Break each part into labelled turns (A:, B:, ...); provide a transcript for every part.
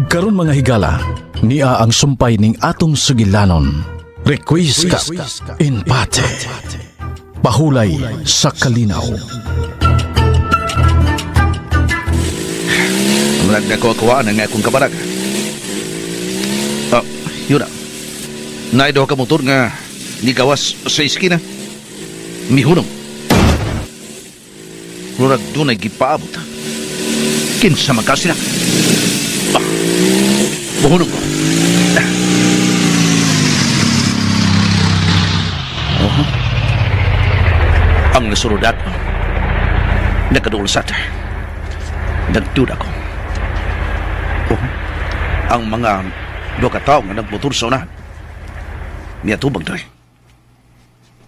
A: Ug karon mga higala, nia ang sumpay ning atong sugilanon. Requiescat in pace. Pahulay sa kalinaw.
B: Murag nakuha-kuhaan ang akong kabarag. Ah, yun na. Naay duha ka motor nga nigawas sa iskina. Mihunong. Murag dunay gipaabot. Kinsa man ka sila? Ah, buhunong ko. Ah. Oh. Ang nasunod ako, nakaduol sat. Nagduda ko. Oh, ang mga duha ka tawo nga nagmotor sa unahan. Niatubag diri.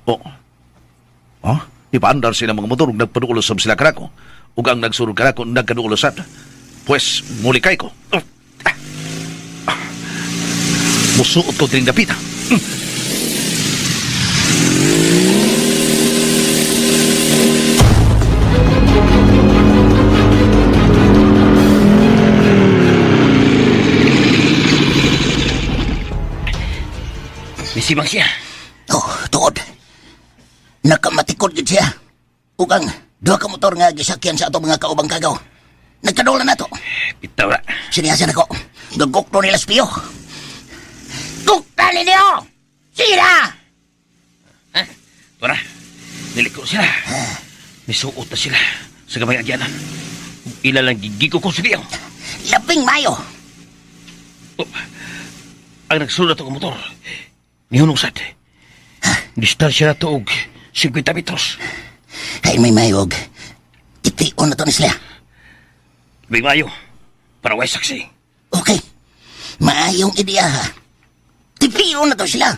B: Oh. Oh, ipaandar sila mga motor ug nagpaduol sab sila kanako. Ug ang nagsunod kanako nagkaduol sad. Pues mulikay ko. Oh. Ah. Ah. Musuot ko diring dapita.
C: Misibang siya.
D: Oh, tuod. Nakamatikod gid siya. Ug ang duha ka motor nga gisakyan sa ato mga kaubang kagaw. Nagkadola na to.
C: Bitaw ra.
D: Siniyasan ako. Gagukto nila spiyo. Gukta ninyo! Sige na!
C: Ha? Tura. Niliko sila. Misuot na sila sa gamay agyanan. Ila lang gigigo ko sa diyaw.
D: Labing mayo.
C: Oh, ang nagsunod ato motor. Nihunong sad. Distansya na to og 50 metros.
D: Kay may mayog. Tition na to ni sila.
C: Labing mayo. Para way saksi.
D: Okay. Maayong ideya ha. Tition na to sila.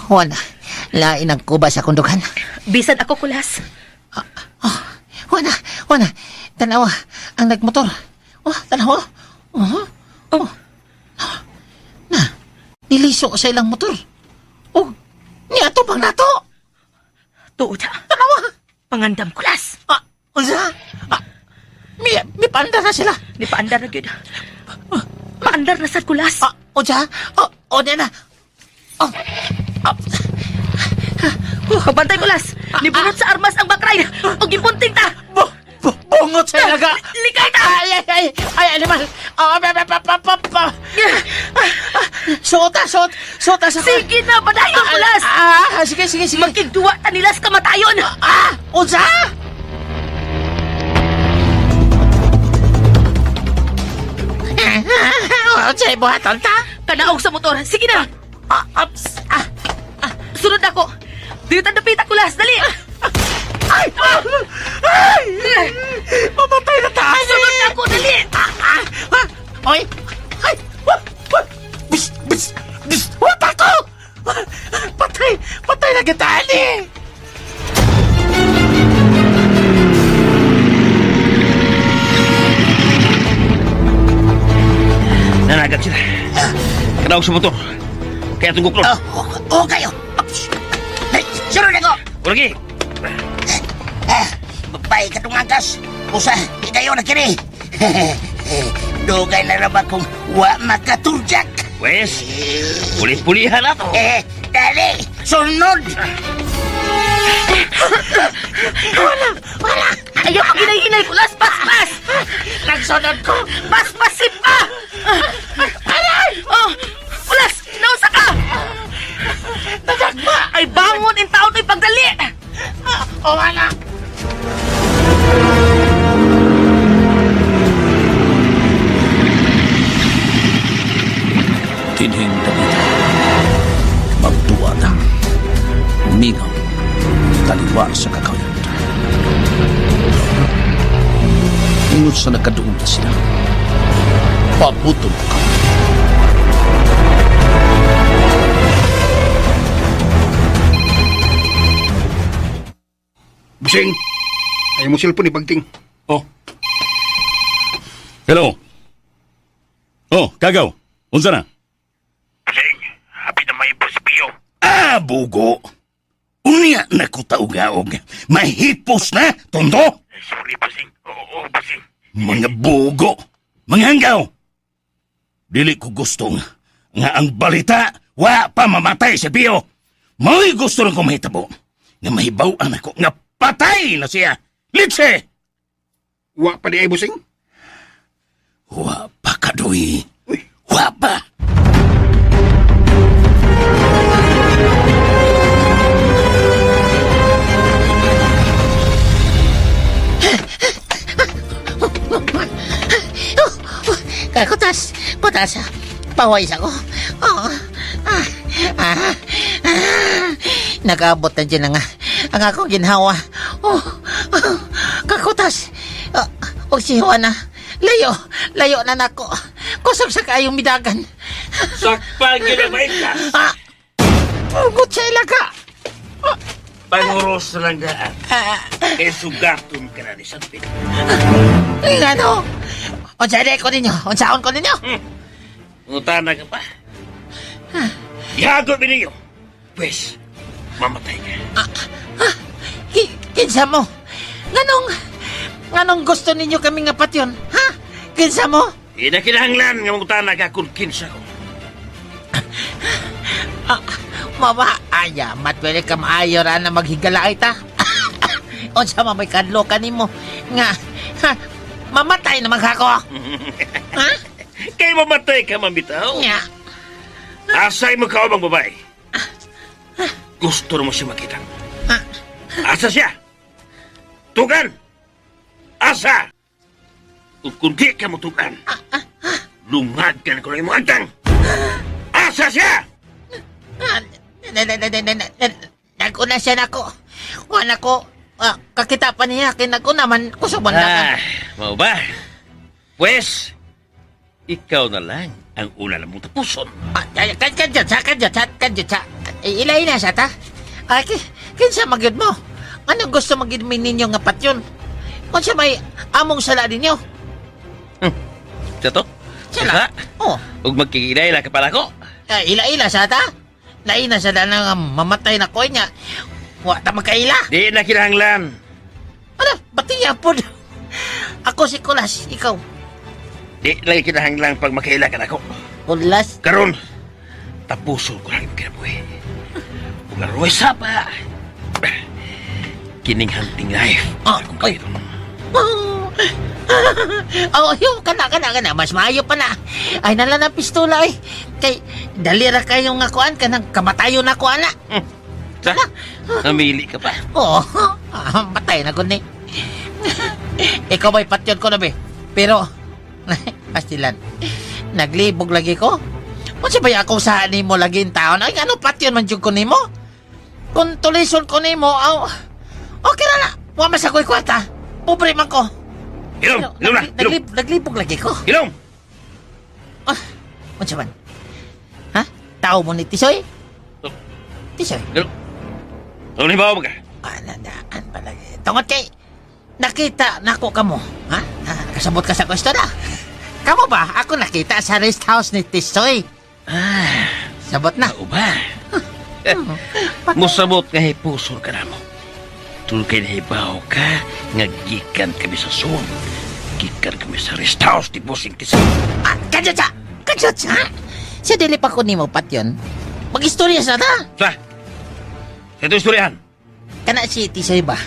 E: Juan, lain ang kuba sa kundukan.
F: Bisan ako, Kulas.
E: Oh, Juana, Juana, tanawa ang nagmotor. Oh, tanawa. Oh, oh. Na, niliso sa ilang motor. Oh, niato bang nato?
F: Tuod ha.
E: Tanawa.
F: Pangandam, Kulas.
E: Ah, unsa? Ah, mi paandar na sila.
F: Di paandar na gyud. Paandar na sad, Kulas.
E: Ah, unsa? Oh, oh, na. Oh, ah,
F: Pagbantay, Kulas. Nibunot sa armas ang bakray. O gipunting ta.
E: bo, bo, bungot sa ilaga.
F: Likay ta!
E: Ay, ay, ay, ay, animal. Ah, pa, pa, pa, pa, pa, pa. Suot, ah, suot, suot, ah, sa...
F: Sige na, padayon, Kulas.
E: Ah, ah, sige, sige, sige.
F: Magkigduwa ta nilas kamatayon.
E: Ah, unsa? Unsa ibuhaton ta?
F: Kanaog sa motor. Sige na.
E: Ah, ups, ah,
F: Sunod ako. Dito ta dapita, Kulas. Dali.
E: ay, ah, ay, mamatay na tayo.
F: Sunod na ako, dali.
E: Ah, ah, ah, oy, ay, wah, wah, bis, bis, bis, wah, tako! Patay, patay na kita, ani!
C: Nanagat sila. Kanaog sa motor. Kaya itong guklon.
D: Oh, oh, oh kayo. Ups. Ay, sunod ako.
C: Ulagi.
D: Ah, babay ka tungangkas. Usa, ikayo na kini. Dugay na ra ba kung wa makaturjak?
C: Wes, puli-pulihan na to.
D: Eh, dali, sunod!
F: Ayaw pag hinay-hinay, Kulas. Paspas.
E: Nagsunod ko!
F: Paspasin pa. Aray! Oh, Kulas, nausa ka.
E: Nadagma!
F: Ay bangon in taon ay pagdali.
E: O, wala!
B: Tinhing dapita. Magduwa ta. Mingaw. Taliwar sa kakawit. Ingon sa nagkaduol na sila. Pabuton ka.
G: Busing, ay mo cellphone ni Bagting.
H: Oh. Hello. Oh, kagaw. Unsa na?
C: Busing, happy na may Pio.
H: Ah, bugo. Unya na ko taug-aog. Mahipos na, tondo.
C: Sorry, Busing. Oo, Basing.
H: Mga bugo, mga hanggaw. Dili ko gusto nga, nga ang balita wa pa mamatay si Pio. Mao'y gusto rin ko mahitabo. Nga mahibaw-an ako nga patay na siya. Litse!
G: Wa pa di ay, busing.
H: Wa pa kadoy. Wa pa.
D: Kutas, kutas. Pawais ako. Oh, ah, ah, ah. Nag-abot na dyan ang akong ginhawa. Oh, ah, kakutas. Oh, og si Juana. Layo, layo na nako. Kusog sa kayong midagan.
C: Sakpan ginamay ka.
D: Ah, pugot sa ilaga.
C: Panguros na lang daan. Kay sugaton ka na ni Santi.
D: Ngano? Unsa di ko ninyo? Unsaon ko ninyo?
C: Ngutana ka pa. Ihago ninyo. Pwes, mamatay ka.
D: Kinsa mo? Nganong gusto ninyo kami nga patyon? Ha? Kinsa mo?
C: Di na kinahanglan nga mangutana ka kung kinsa ko.
D: Ah, mama, aya, matwele ka maayo ra na maghigala ta. Unsa man may kadlo kanimo nga ha, mamatay naman ka ko. Ha?
C: Kay mamatay ka, mamitaw.
D: Nga.
C: Asay mo ka bang babae. Gusto mo siya makita.
D: Ah.
C: Asa siya? Tugan! Asa! Ug kung di ka mo tugan, lungag ka na ko ng imong agtang. Asa siya?
D: Ah, nag-una siya nako. Wa nako. Ah, kakita pa niya kay nag-una man kusog man na.
C: Ah, mao ba? Pwes, ikaw na lang ang una na mong tapuson.
D: Ah, ay, kadyo sa kadyo sa kadyo sa. Ilay na siya ta. Ay, kinsa magyud mo? Anong gusto magyud mi ninyo nga patyon? Unsa may among sala ninyo?
C: Sa to?
D: Sala? Oh,
C: Ug magkikilay ka pala ko.
D: ay, ila-ila sa ta. Laina sa na nga mamatay na ko niya. Wa ta magkaila.
C: Di na kinahanglan.
D: Ano? Batiya po. Ako si Kulas, ikaw.
C: Di lang kinahanglan pag makaila ka nako.
D: Kulas.
C: Karon, tapuson ko lang imong kinabuhi. Ug aroy sapa. Kining hunting life.
D: Ah,
C: Akong
D: ay.
C: kahiron.
D: Oh, yung kana kana kana mas maayo pa na. Ay nala na pistola ay. Kay dali ra kayo nga kuan kanang kamatayon na ko ana.
C: Sa, namili ka pa.
D: Oo, ah, patay na kun ni. Ikaw ba'y patyon ko na be? Pero pastilan. Naglibog lagi ko. Unsa ba akong sa nimo lagi in taon? Ay ano patyon man jud ko nimo? Kung tulison ko nimo, aw, okay ra na. Wa man sa ko'y kwarta. Pobre man ko.
C: Hilom, hilom na, hilom.
D: Naglibog lagi ko.
C: Hilom.
D: Ah, unsa man? Ha? Tao mo ni Tisoy?
C: Oh.
D: Tisoy?
C: Hilom. Hilom ni ba ka?
D: Ah, nandaan pala. Tungod kay, nakita nako kamo. Ha? Ah, nakasabot ka sa gusto na. Kamo ba? Ako nakita sa rest house ni Tisoy.
C: Ah,
D: Sabot na.
C: tao ba? Musabot nga hipusor ka na mo. Tul kay nahibaw ka, nga gikan kami sa zone. Gikan kami sa rest house ni Bossing Tisa.
D: Ah, kadyot sa! Kadyot sa! Sa dili pa ko nimo patyon. Mag-istorya sa ta.
C: Sa, sa ito istoryahan.
D: Kana si Tisoy ba?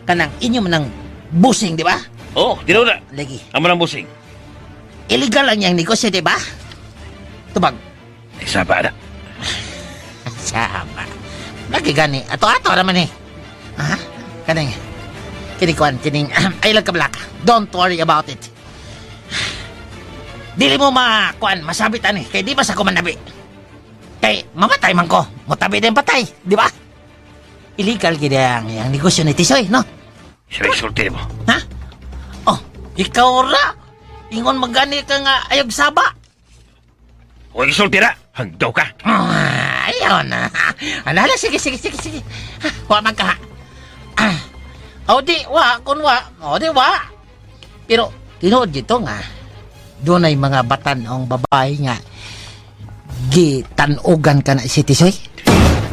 D: Kanang inyo man ang busing, di ba?
C: Oh, di na.
D: Lagi.
C: Amo ng busing.
D: Illegal lang yung negosyo, di ba? Tubag.
C: Ay, saba na.
D: Sama. Lagi gani. Ato-ato naman eh. Ha? Kaning, kining kuan, kining, ay lang kablaka. Don't worry about it. Dili mo ma, kuan, masabit ani. Kay di ba sa kumanabi? Kay mamatay man ko. Mutabi din patay, di ba? Illegal gid ang ang negosyo ni Tisoy, no?
C: Siya sulti mo.
D: Ha? Oh, ikaw ra. Ingon magani ka nga ayog saba.
C: Huwag isulti na. Hanggaw ka.
D: Ah, ayaw na. Alala, sige, sige, sige, sige. Wa man ka. Ah. O di, wa, kun wa. O di, wa. Pero, tinuod dito nga, doon ay mga batan-ong babae nga, gitanugan ka na si Tisoy.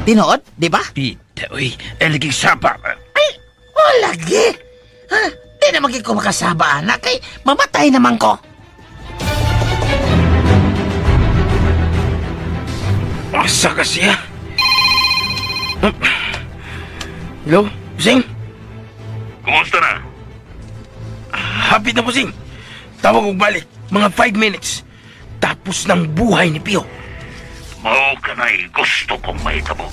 D: Tinuod, di ba?
C: Pita, uy. Ay, laging saba.
D: Ay, o lagi. Ha? Di na magig ko makasaba, anak. Kay mamatay naman ko.
C: Asa ka siya? Hello, Busing?
H: Kumusta na?
C: Hapit na, Busing. Tawag og balik. Mga 5 minutes. Tapos ng buhay ni Pio.
H: Mao ka na'y gusto kong mahitabo.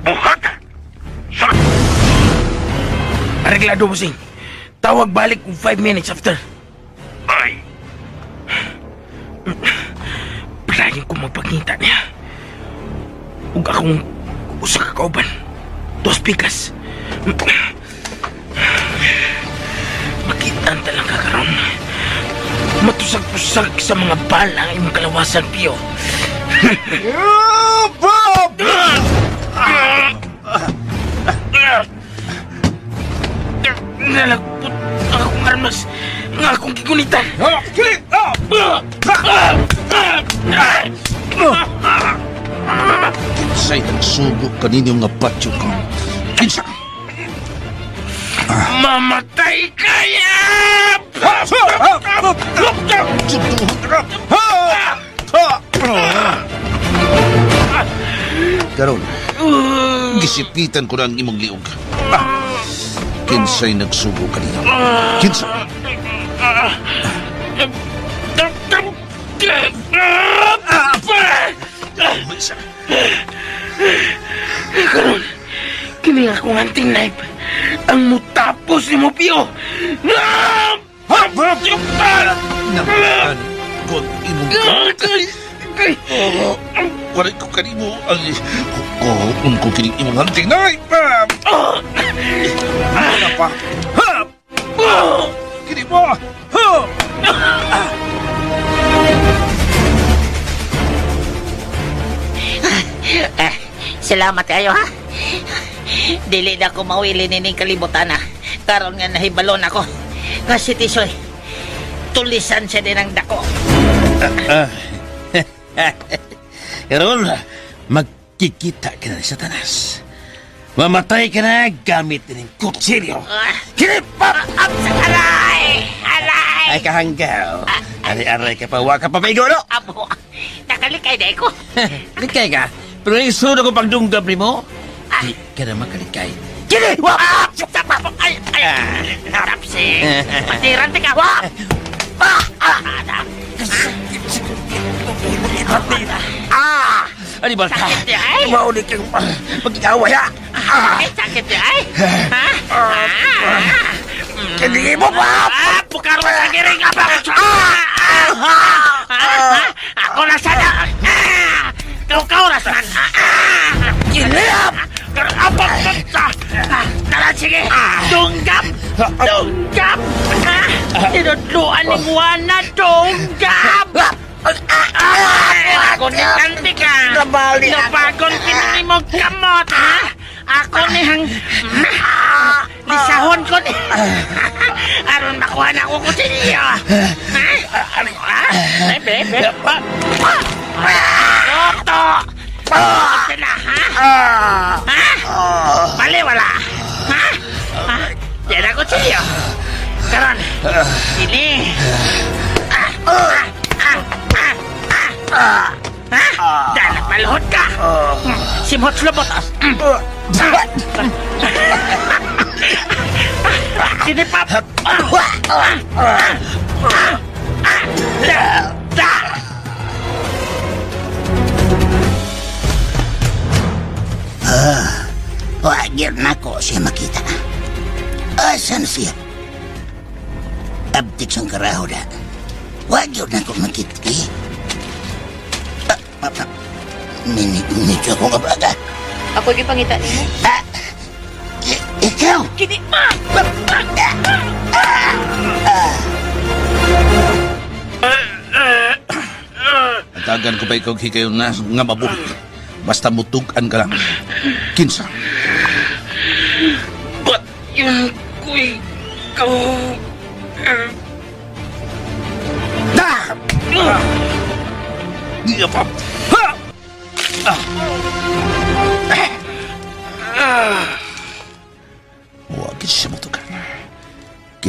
H: Buhat! Sa...
C: Areglado, Busing. Tawag balik og 5 minutes after.
H: Bye!
C: Palayan ko magpagkita niya. Ug akong usa ka kauban. Dos pikas. Makita ang talang kakaroon. Matusag-tusag sa mga bala ang imong kalawasan, Pio. Nalagpot ang akong armas nga akong gigunitan.
B: Kinsay nagsugo kaninyo nga patyo ko. Kinsa?
C: Mamatay kaya!
B: Karon, gisipitan ko na ang imong liog. Ah, kinsay nagsugo kaninyo? Kinsa?
C: Karon, kini akong hunting knife ang mutapos ni mo, Pio!
B: Naman ko ang imong Waray ko kanimo ang kuhon ko kining imong hunting knife. Ah! Wala pa. Ha! Kini mo. Ha!
D: Eh, salamat kayo, ha? Dili na ko mawili nining kalibutan, ha? Karon nga nahibalon ako. Nga si Tisoy, tulisan siya din ang dako.
H: Karon, magkikita ka na ni Satanas. Mamatay ka na gamit din ng kutsilyo.
D: Ah,
H: Kinipa!
D: ah, aray! Aray!
H: Ay kahanggaw. Aray-aray ka pa, wa ka pa maigo, no?
D: Abo, nakalikay na ko.
H: Likay ka? Pero yung sunod ko pagdunggab ni mo, di ka na makalikay. Kini! Wa!
D: Ah! Ay! Ay! Tapsi! Patiran ka! Wah! Ah! Ah! Ah! Ah!
H: Ano ba?
D: Sakit niya, ay!
H: Mauli kang pag-away, ha?
D: Ay, sakit niya, ay! Ha? Ah!
H: Kini mo pa!
D: Ah! Pukaro sa giring! Aba! Ah! Ah! Ah! Ako na sana! Ah! Ikaw na sana! Ah!
H: Kinilap!
D: Apa! Tara, sige! Dunggap! Dunggap! Ha? Tinudluan ni Juana, dunggap! Ako ni Tanti ka! Nabagon kinini mo kamot, ha? Ako ni hang... Lisahon ko ni... Aron makuha na ako kutsilyo! Ha? Ha? Bebe, bebe. Toto! Ito na, ha? Ha? Baliwala! Ha? Ha? Yan ang kutsilyo! Karon, ini! Ah! Ah! Ah! Ah! Ah! Ha? Dahil nagpaluhod ka! Simhot lubot! Sini pa! Ah! Ah! Ah! Ah! Ah! Da! Da!
I: Wagir na ko siya makita. Asan siya? Abtik sang karaho da. Wagir na ko makita. Eh? Ah, ah, ah. Minit ako nga baga.
F: Ako gipangita nimo.
I: Ah, ikaw!
F: Kini ma!
B: Atagan ko pa ikaw hikayon na nga mabuhi. Basta mutugan ka lang. Kinsa?
C: Ba't yun ko ikaw?
B: Ah! Di pa. Ha! Ah! Wa gid siya mutugan.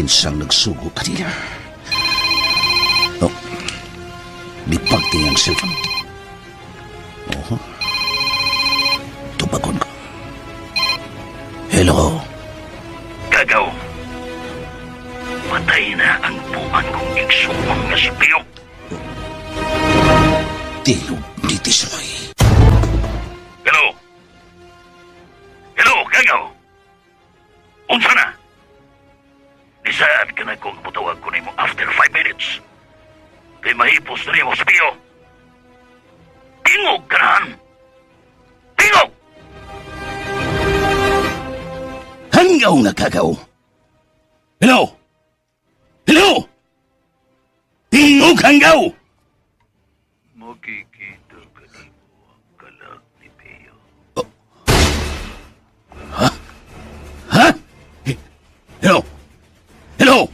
B: Kinsang nagsugo kanila. Oh, nipagting ang cellphone. Oh, tubagon ko. Hello.
C: Kagaw. Patay na ang buwan kong igsuong nga si Pio.
B: Tingog ni Tisoy.
C: Hello? Hello, Kagaw. Unsa na? Nisaad ka na kung mutawag ko nimo after 5 minutes. Kay mahipos na nimo si Pio. Tingog ka nahan. Tingog!
H: Hanggaw nga kagaw. Hello? Hello? Tingog hanggaw!
C: Makikita ka nimo ang kalag ni Pio.
H: Ha? Hello? Hello?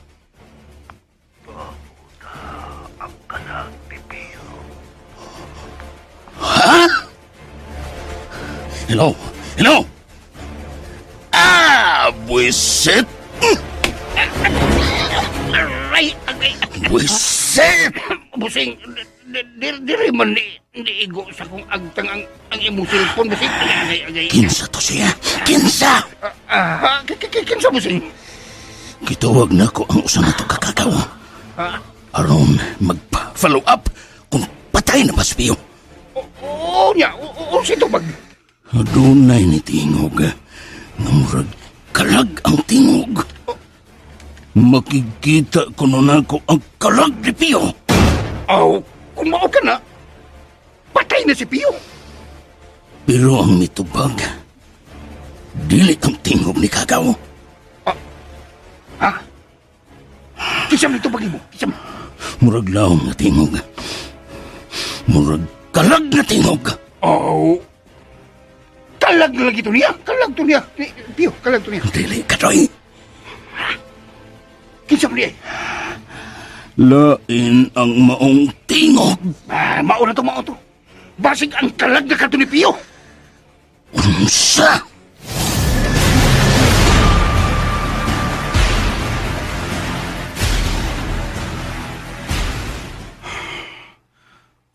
C: Ang kalag ni Pio.
H: Ha? Hello? Hello? Ah, buwisit!
G: Aray, agay.
H: Buwisit!
G: Busing, diri man ni niigo sa kong agtang ang imong cellphone, busing. Agay, agay, agay.
H: Kinsa to siya? Kinsa?
G: Ah, kinsa, busing?
H: Gitawag na ko ang usa nga to kakagaw. Aron magpa-follow up kung patay na ba si Pio.
G: Oo niya, oo, si tubag.
H: Adunay ni tingog. Nga murag kalag ang tingog. Makikita ko na ko ang kalag ni Pio.
G: Aw, kung mao ka na, patay na si Pio.
H: Pero ang mitubag, dili ang tingog ni Kagaw.
G: Ha? Kinsa man tubag mo? Kinsa man?
H: Murag laom nga tingog. Murag kalag na tingog.
G: Aw, kalag na lagi to niya. Kalag to niya. Pio, kalag to niya.
H: Dili katoy.
G: Kinsa man niya?
H: Lain ang maong tingog.
G: Ah, mao na to, mao to. Basig ang kalag na kato ni Pio.
H: Unsa?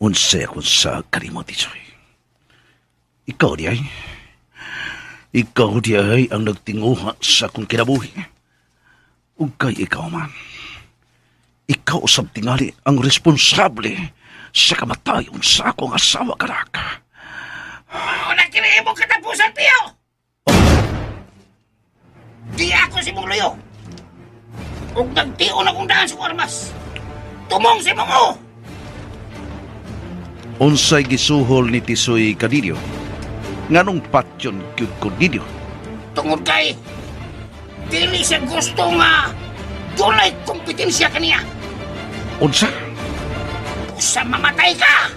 B: Unsay akong sa kanimo, Tisoy. Ikaw di ay. Ikaw di ay ang nagtinguha sa akong kinabuhi. Ug kay ikaw man. Ikaw usab tingali ang responsable sa kamatayon sa akong asawa karak.
G: Wala kini imong katapusan, Pio! Di ako si mong luyo. Ug nagtion akong daan sa kong armas. Tumong si mong o!
B: Unsay gisuhol ni Tisoy kaninyo? Nganong patyon gyud ko ninyo?
G: Tungod kay, dili siya gusto nga dunay kompetensya kaniya.
B: Unsa?
G: Usa mamatay ka!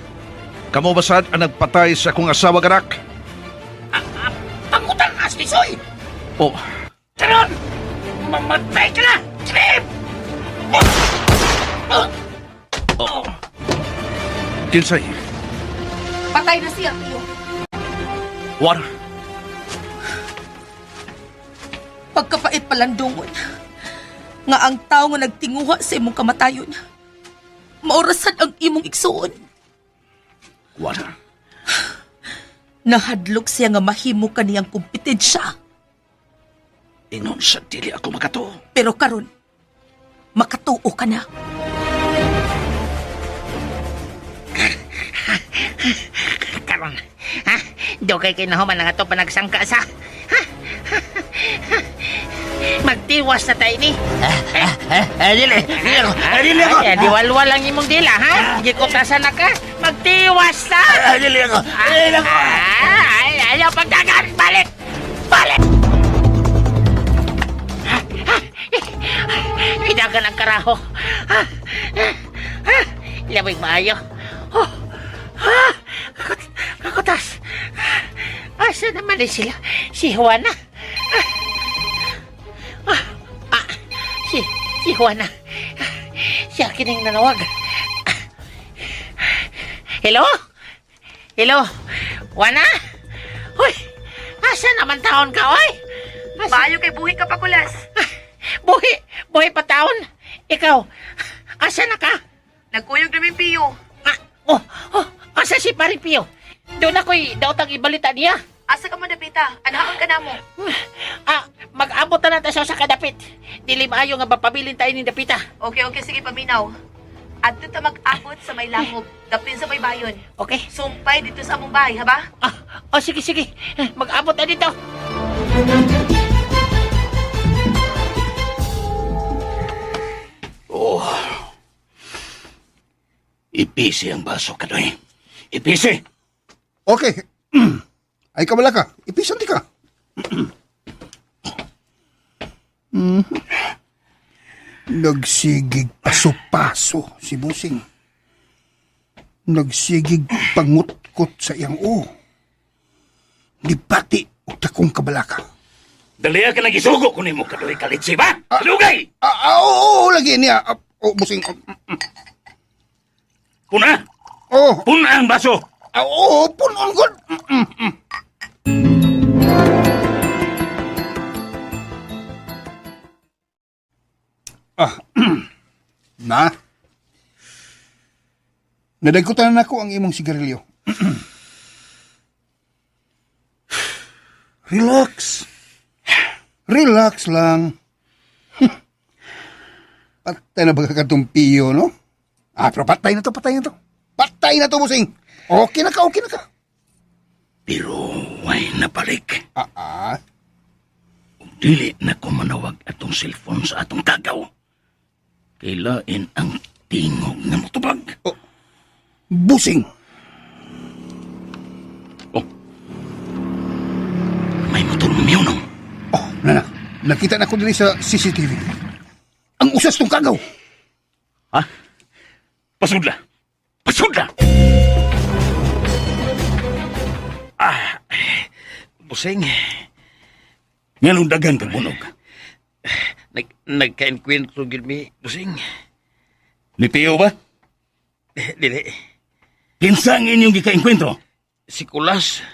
B: Kamo basad ang nagpatay sa akong asawa karak?
G: Pangutan as ni Soy!
B: O,
G: Karon! Mamatay ka na! Trip!
B: kinsay?
F: Patay na siya, Pio.
B: Wala.
F: Pagkapait palandungon. Nga ang tao nga nagtinguha sa imong kamatayon. Maorasan ang imong igsuon.
B: Wala.
F: Nahadlok siya nga mahimo kaniyang kompetensya.
B: Ingon sa dili ako makatuo.
F: Pero karon, makatuo ka na.
D: Karon, ha? Dugay kay nahuman ang ato panagsangka sa. Ha? Magtiwas na tayo ni.
H: Dili, dili ako, dili ako.
D: Ay, diwalwal ang imong dila, ha? Gikutasan na ka. Magtiwas na!
H: Dili ako, dili ako.
D: Ah, ay, ayaw pagdagan! Balik! Balik! Idagan ang karaho. Ah, ah, ah, Lamig maayo. Oh, ah, kakutas. Asa naman eh sila? Si Juana. Ah, ah, ah, si Juana. Siya kining nanawag. Hello? Hello? Juana? Hoy! Asa naman taon ka, oy? Asa?
F: Maayo kay buhi ka pa, Kulas.
D: Buhi! Buhay pa taon. Ikaw, asa na ka?
F: Nagkuyog namin Piyo.
D: Ah, oh, oh, asa si paring Pio? Doon ako'y daotang ibalita niya.
F: Asa ka man dapita? Anhaon ka namo.
D: Ah, mag-abot na natin siya sa kadapit. Dili maayo nga mapabilin tayo ni dapita.
F: Okay, okay, sige paminaw. Adto ta mag-abot sa may langob, dapin sa may bayon.
D: Okay?
F: Sumpay dito sa among bahay, ha ba?
D: Ah, oh, sige, sige. Mag-abot na dito.
H: Ipisi ang baso, Kadoy. Ipisi!
J: Okay. Ay kabala ka. Ipisan di ka. Mhm. Nagsigig paso-paso si Busing. Nagsigig pangutkot sa iyang o. Nibati og takong kabalaka.
H: Dali ka nagisugo ko nimo, Kadoy Kalitsi ba? Kalugay!
J: Ah, ah, oo, oo, lagi niya. Ah, oh, Busing.
H: Puna!
J: Oh,
H: Puna ang baso!
J: ah, oo, punon god. Ah, na. Nadagkutan na ako ang imong sigarilyo. Relax. Relax lang. Patay na ba ka katong piyo, no? Ah, pero patay na to, patay na to. Patay na to, busing. Okay na ka, okay na ka.
H: Pero way nabalik.
J: Ah, ah.
H: Dili na ko manawag atong cellphone sa atong kagaw. Kailain ang tingog nga motubag.
J: Busing.
H: Oh. May motor nga miyunong.
J: Oh, nana. Nakita na ko diri sa CCTV. Ang usas tong kagaw.
H: Ha? Pasudla! Pasudla!
B: Ah, Busing,
H: Nganong dagan ka bunog?
B: nagka-enkwentro gid mi, Busing.
H: Ni Pio ba?
B: Dili,
H: Kinsa ang inyong gikaengkwentro?
B: si Kulas.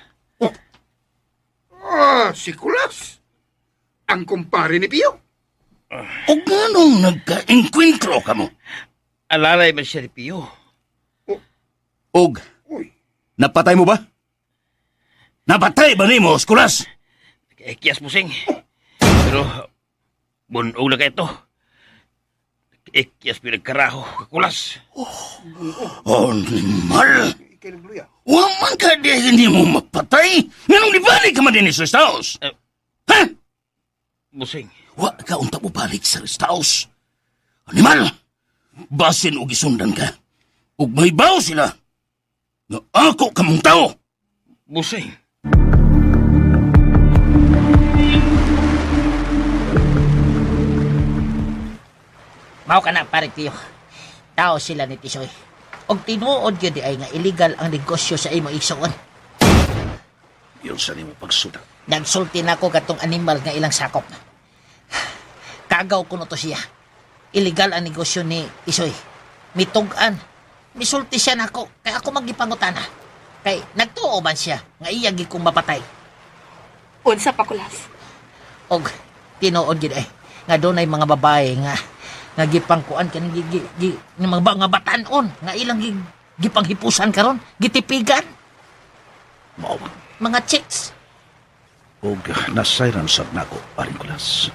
J: Ah, si Kulas. Ang kumpare ni Pio.
H: O nganong nagkaengkwentro ka mo?
B: Alalay man siya ni Pio.
H: Og,
J: Uy.
H: napatay mo ba? Napatay ba nimo, Skulas?
B: Kiyas, Busing. Pero, bunog na kayo to. Ikiyas pinagkaraho, kakulas.
H: Oh, animal!
J: Ikay nagluya.
H: Wa man ka di hindi mo mapatay! Nganong ibalik ka man din sa rest house?
B: Eh.
H: Ha?
B: Busing,
H: Wa ka unta mo balik sa rest house. Animal! Basin og isundan ka. Ug mahibaw sila. Nga ako kamong tao.
B: Busing.
D: Mao ka na, paring Pio. Tao sila ni Tisoy. Og tinuod yun di ay nga illegal ang negosyo sa imo igsoon.
B: Yun sa nimo pagsuda.
D: Nagsulti na ako katong animal nga ilang sakop. Kagaw ko to siya. Illegal ang negosyo ni Tisoy. Mitug-an. Misulti siya nako kay ako magipangutana. Kay nagtuo man siya nga iya gid kong mapatay.
F: Unsa pa kulas?
D: Og tinuod gid ay nga dunay mga babae nga nga gipangkuan kaning gi, gi, gi, nga mga ba, nga batan-on nga ilang gi, gipanghipusan karon gitipigan
B: Mao ba?
D: mga chicks.
B: Og nasayran sad nako, paring Kulas.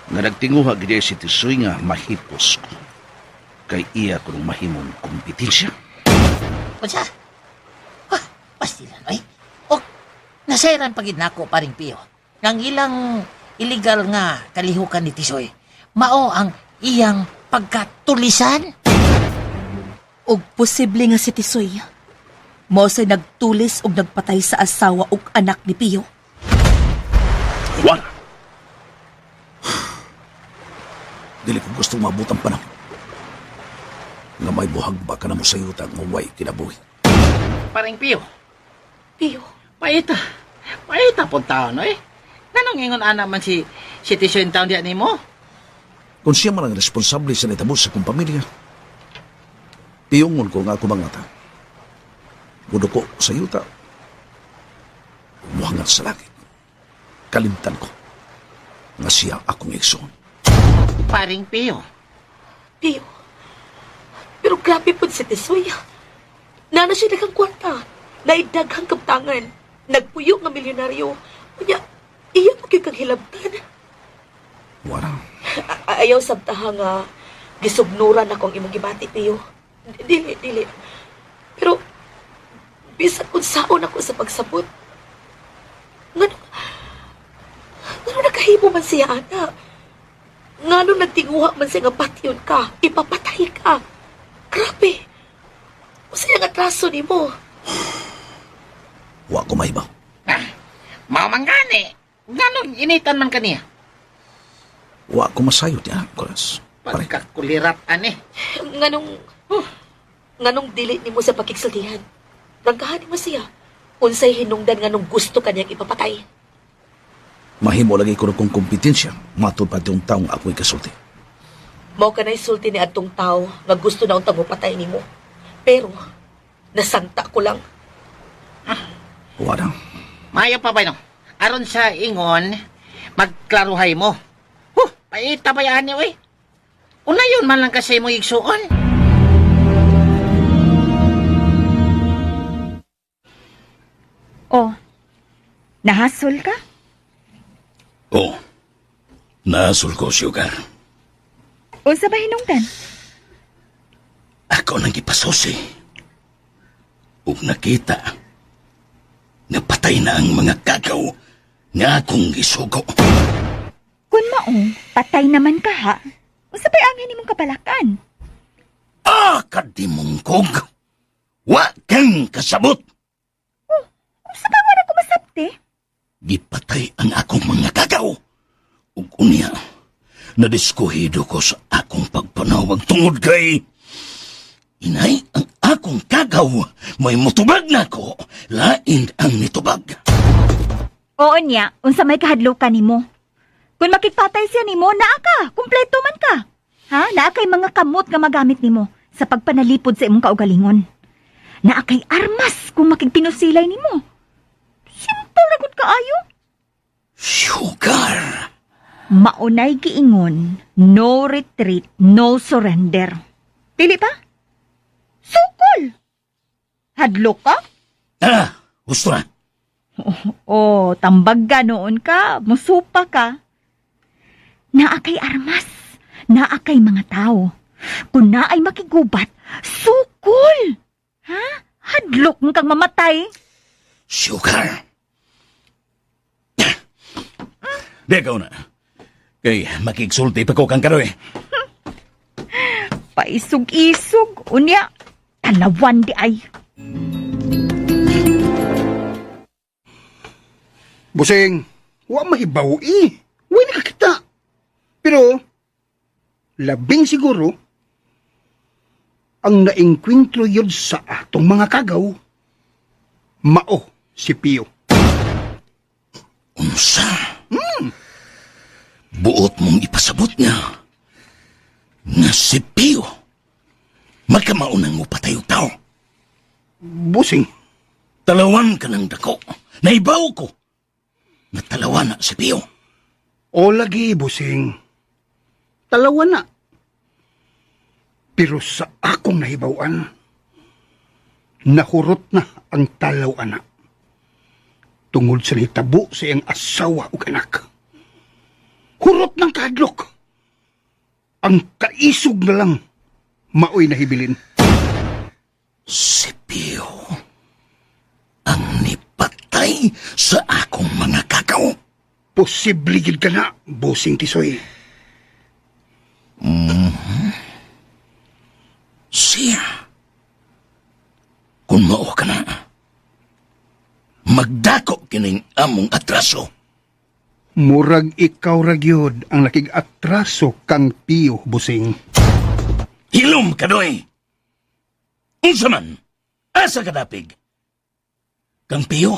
B: Nga nagtinguha gid si Tisoy nga mahipos ko. Kay iya ko nung mahimong kompetensya.
D: Unsa? Ah, pastilan oy. Og nasayran pagid nako paring Pio. Nang ilang illegal nga kalihukan ni Tisoy, mao ang iyang pagkatulisan.
F: Og posible nga si Tisoy. Mao say nagtulis og nagpatay sa asawa ug anak ni Pio.
B: Wala. Dili ko gustong maabot ang panahon. Nga may buhag ba ka na mo sa yuta nga way kinabuhi.
D: Paring Pio,
F: Pio,
D: paita. Paita pong taon, oy. Nanong ingon ana man si si Tisoy in town diyan nimo?
B: Kung siya man ang responsable sa nitabo sa kong pamilya, piyungon ko nga ako mga mata. Gudo ko sa yuta. Muhangat sa langit. Kalimtan ko nga siya akong igsoon.
D: Paring Pio.
F: Pio. Pero grabe po si Tisoy. Nana siya daghang kwarta. Naidaghang kaptangan. Nagpuyo nga milyonaryo. Unya, iya po kang hilabtan.
B: Wala.
F: Ayaw sabtaha nga gisugnuran ako ang imong gibati, Pio. Dili, dili. Pero, bisan kung saon ako sa pagsabot, ngano, ngano nakahimo man siya, ana? Ngano nagtinguha man siya nga patyon ka, ipapatay ka. Grabe. Usa nga atraso nimo.
B: Wa ko mahibaw.
D: Ah, mao man gani. Nganong initan man kaniya?
B: Wa ko masayod ya, Nicolas. Pare.
D: Pagkakulirat ani.
F: Nganong, nganong dili nimo sa pakigsultihan. Rangkahan nimo siya. Unsay hinungdan nganong gusto kaniyang ipapatay.
B: Mahimo lagi ko kong kompetensya matod pa tong taong ako'y kasulti.
F: Mao kanay sulti ni atong tao nga gusto na untang mopatay nimo. Pero nasangta ko lang.
B: Wala.
D: Maayo pa ba no? Aron sa ingon, magklaruhay mo. Huh, paita ba yan oy? Una yun man lang kasi mo igsuon.
K: Oh, nahasol ka?
H: Oh, naasol ko, Sugar.
K: Unsa ba hinungdan?
H: Ako nang gipasusi. Ug nakita, napatay na ang mga kagaw nga akong gisugo.
K: Kun maong, patay naman ka ha. Unsa ba'y angay nimong kabalakan?
H: Ah, kadimungkog! Wa kang kasabot!
K: Unsa ka nga kumasabti?
H: Gipatay ang akong mga kagaw. Ug unya, nadiskuhido ko sa akong pagpanawag tungod kay inay, ang akong kagaw may mutubag nako, lain ang nitubag.
K: Oo niya, unsa may kahadlokan nimo? Kung makigpatay siya nimo, naa ka, kumpleto man ka. Ha? Naa kay mga kamot nga magamit nimo sa pagpanalipod sa imong kaugalingon. Naa kay armas kung makigpinusilay nimo. Simple ra gud kaayo.
H: Sugar!
K: Maunay giingon, no retreat, no surrender. Pili pa? Sukol! Hadlok ka?
H: Ah, gusto na.
K: Oh, tambag ka noon ka, musupa ka. Naa kay armas, naa kay mga tao. Kung naay makigubat, sukol! Ha? Hadlok mo kang mamatay.
H: Sugar! Di ka na. Kay makigsulti pa ko kang karoy.
K: Paisog-isog, unya, talawan di ay.
J: Busing, wa mahibaw eh. Wa nakakita. Pero, labing siguro, ang naengkwentro yun sa atong mga kagaw, mao si Pio.
H: Unsa? Buot mong ipasabot niya nga si Pio magkamaunang mo patay og tao.
J: Busing,
H: Talawan ka ng dako. Naibaw ko. Nga talawan na si Pio.
J: o lagi, busing. Talawa na. Pero sa akong nahibawan, nahurot na ang talaw anak. Tungod sa nahitabo sa iyang asawa ug anak. Hurot ng kadlok. Ang kaisog na lang maoy nahibilin.
H: Si Pio ang nipatay sa akong mga kakaw.
J: Posible gid ka na, busing tisoy.
H: Siya. Kung mao ka na, magdako kining among atraso.
J: Murag ikaw ra gyud ang nakig-atraso kang Pio, busing.
H: Hilom ka doy. Unsa man, asa ka dapig? Kang Pio?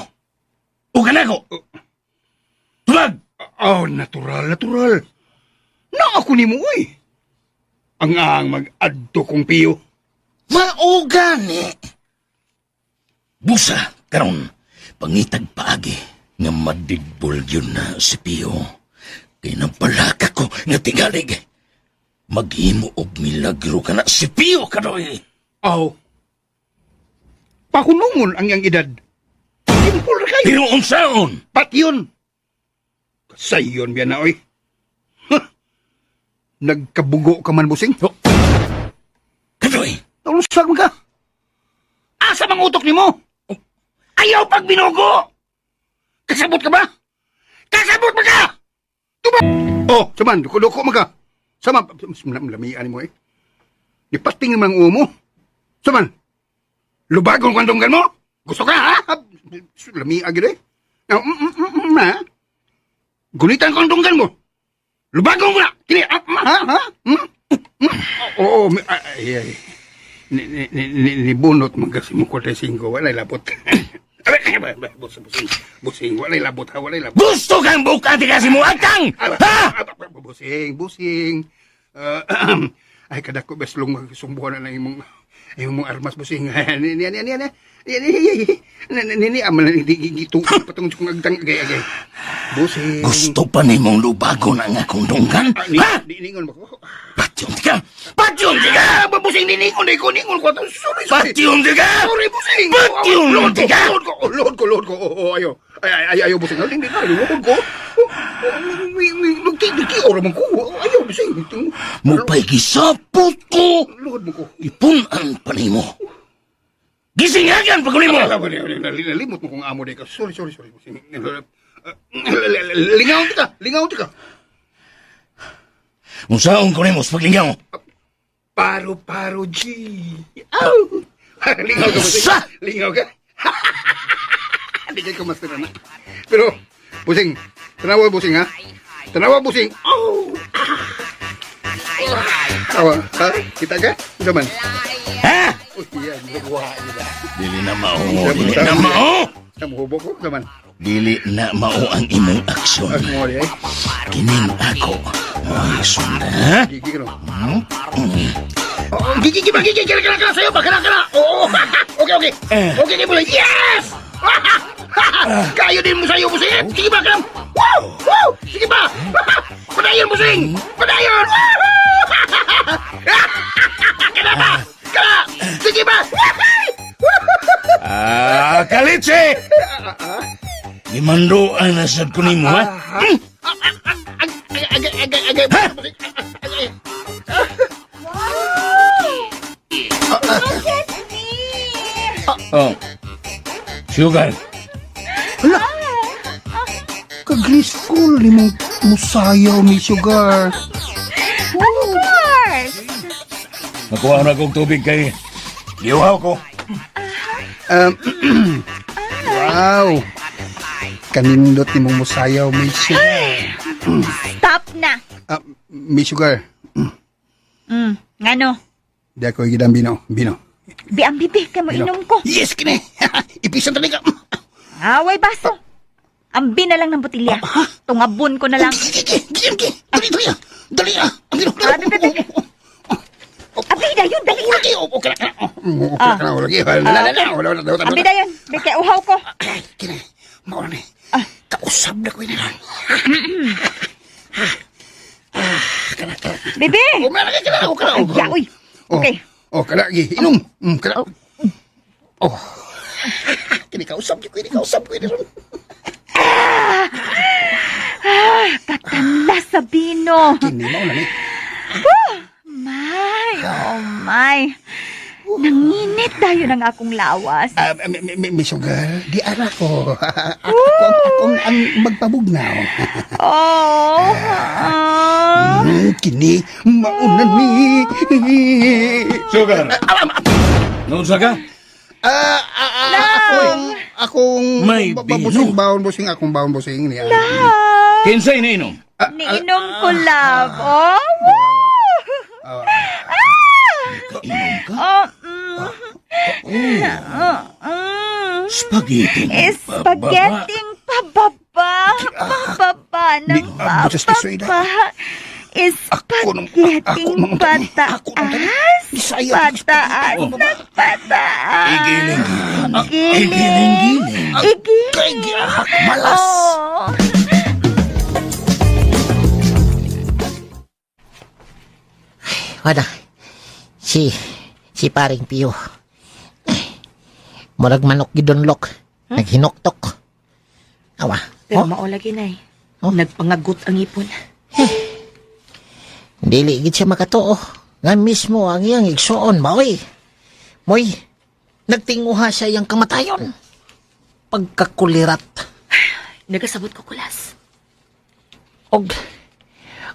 H: O kanako? Tubag!
J: Oh, natural, natural. Na ako ni mo, uy. Ang ang mag-adto kong Pio.
H: Mao gani. Busa, karon, pangitag paagi nga madigbol yun na si Pio. Kay nagbalaka ko nga tingalig. Maghimo og milagro ka na si Pio kadoy.
J: Aw. Pahunungon ang iyang edad. Simple ra kayo.
H: Pero unsaon?
J: Patyon. Kasayon biya na, oy. Huh. Nagkabugo ka man, busing.
H: Oh. Kadoy!
J: Naulusag man ka. Asa mang utok nimo? Ayaw pag binugo! Kasabot ka ba? Kasabot ba ka? Tuba! Oh, saman, duko-duko man ka. Sama, lamian mo eh. Nipating naman ang ulo mo. Saman, lubagon ko ang dunggan mo. Gusto ka, ha? Lamia gid eh. Now, ha? Gunitan ko ang dunggan mo. Lubagon ko na! Kini, ah, ha, ha? Hmm? Hmm? Oo, ay, ay. Ni, ni, ni, ni, ni bunot man kasi mo 45, walay labot. Abay, abay, abay, busing, busing, busing, walay labot ha, walay labot.
H: Gusto kang bukati kasi mo agtang!
J: Abay,
H: Ha?
J: abay, abay, Busing, busing. Ah, ay, kadako beslong magsumbuhan na lang imong armas, busing. Ni, ni, ni, ni, ni, ni, ni, ni, ni, ni, ni, amal na gitu, patungod sa kong agtang, agay, agay. Busing.
H: Gusto pa nimong lubagon ang akong dunggan?
J: Ah, ni,
H: Ha?
J: ni, ningon ba ko?
H: Patyon ka! Patyon ka!
J: Ah, busing, niningon, ko, ningon ko. Sorry, sorry.
H: Patyon ka!
J: Sorry, busing!
H: Patyon
J: Load ko,
H: ka!
J: load ko, load ko, load ko. Oo, ayo. Ay, ay, ay, ayo, busing. Hindi na, load ko. Nagti, nagti, ora man ko. Ayo, busing.
H: Mupay gisapot ko!
J: Load mo ko.
H: Ipunan pa nimo. Gisingagan pa ko nimo!
J: Nalimot mo kung amo di ka. Sorry, sorry, sorry, busing. Lingaw ka, lingaw ka.
H: Unsaon ko nimo sa paglingaw?
J: Paro, paro, G. Aw! Lingaw ka, busing.
H: Sa!
J: Lingaw ka. Hindi kayo master na. Pero, busing, tanawa busing ha. Tanawa busing. Oh! Awa, ha? Kita ka? Ito man.
H: Ha?
J: Uy, yan. Nagwa nila.
H: Dili na mao, dili na mao!
J: Namuhubo ko, ito man.
H: Dili na mao ang imong aksyon.
J: Ang mo eh.
H: Kining ako. Ay, sunda. Ha?
J: Gigi ka no. Oh, gigi, gigi, gigi, kira, kira, kira, sa'yo ba? Kira, kira. Oo. Okay, okay. Okay, okay, busing. Yes! Kayo din mo sa'yo, busing. Sige ba, kira. Wow! Wow! Sige ba? Padayon, busing! Padayon! Kira ba? Kira! Sige ba?
H: Ah, kalitsi! Gimandoan na sad ko nimo, ha?
J: Agay, agay, agay, busing. Agay.
K: Look at me!
H: Oh. Sugar.
J: Hala! Kaglisol ni mong musayaw ni Sugar.
K: Of course!
H: Nakuha na kong tubig kay Giuhaw ko.
J: Wow! Kanindot ni mong musayaw, may sugar.
K: Stop na!
J: Ah, may sugar.
K: Ngano?
J: Di ako gidang bino. Bino.
K: Bi ang bibi, kay mo inom ko.
J: Yes, kini! Ipisan talaga.
K: Away baso. Ambi na lang ng botilya. Tungabon ko na lang.
J: Gigi, gigi, gigi. Dali, dali. ah. Dali, ah. Ang bino.
K: Ah, bi, bi, bi, bi. Abi dayon, dali.
J: Lagi, oh, okay na, okay na, oh, lagi. Wala, wala, wala, wala, wala,
K: Abi dayon, bi kay uhaw ko.
J: Ay, kini, mauna ni. Kausap na ko yun.
K: Bibi!
J: Oh, meron ka, kana, oh, kana, oh,
K: Ay, uy. Okay.
J: Oh, kana, gi, inom. Kana. Oh. Kini kausap ko, kini kausap ko yun.
K: Katanla sa bino.
J: Kini, mauna ni.
K: My, oh my. Nanginit dayon ang akong lawas.
J: Ah, may sugar, di ara ko. Ako, ako ang magpabugnaw.
K: Oh. Ah.
J: Kini, mauna ni.
H: Sugar. Naunsa ka?
J: Ah, ah, ah, akong, akong,
H: May
J: busing,
H: bino.
J: baon, busing, akong baon, busing. Niya.
H: Kinsay iniinom?
K: Niinom ko, love. Oh, woo!
H: Kainom ka?
K: Oh.
H: Spaghetti.
K: Spaghetti pababa. Pababa ng
J: Di, ah, butas piso, ida.
K: pababa.
J: Ako nung-
K: Spaghetti
J: ako nung- ako nung-
K: pataas.
J: Bisaya,
K: Pataas ng pataas.
H: Igiling-giling.
K: Giling.
H: Igiling-giling.
K: Igiling.
J: Kay giahak malas.
K: Oh.
D: Wala. Si paring Pio. Ay, murag manok gidunlok. Naghinoktok. Awa.
F: Pero
D: Oh,
F: mao lagi, Nay.
D: Oh.
F: Nagpangagot ang ipon.
D: Dili gid siya makatuo. Nga mismo ang iyang igsuon maoy. Moy, nagtinguha siya iyang kamatayon. Pagkakulirat.
F: Nagasabot ko, Kulas.
D: Og,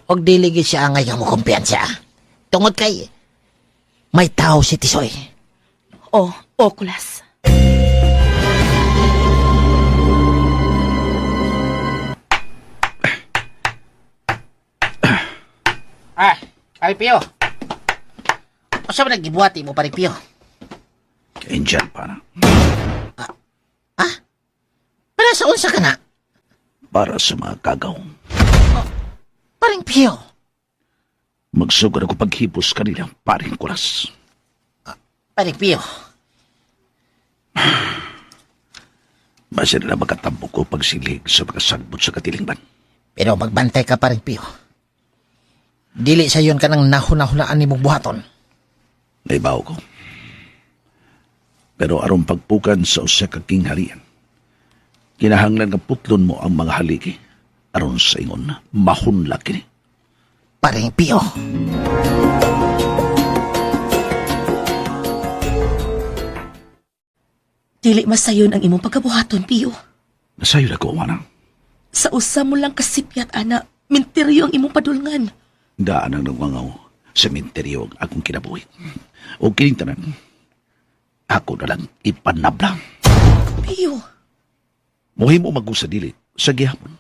D: og dili gid siya angay nga mo kumpiyansa. Tungod kay, may tao si Tisoy.
F: Oh, oh, Kulas.
D: Ah, Pare Pio. Unsa man naggibuhati mo, Pare Pio?
B: Angel pa na.
D: Para sa unsa ka na?
B: Para sa mga kagaw.
D: Paring Pio.
B: Magsugod ako paghipos kanila, paring kulas.
D: Paring Pio.
B: Basta na makatampo ko pagsilig sa mga sagbot sa katilingban.
D: Pero magbantay ka, Paring Pio. Dili sa yon ka nang nahuna-hunaan ni mong buhaton.
B: Naibaw ko. Pero aron pagpukan sa usa ka kingharian, kinahanglan nga putlon mo ang mga haligi aron sa ingon mahunla kini.
D: Paring Pio.
F: Dili masayon ang imong pagkabuhaton, Pio.
B: Nasayo na ko, ana.
F: Sa usa mo lang kasipyat, ana, minteryo ang imong padulngan.
B: Daan ang nagwangaw sa minteryo ang akong kinabuhi. O kining tanan, ako na lang ipanabla.
F: Pio,
B: Muhimo magusa dili sa gihapon.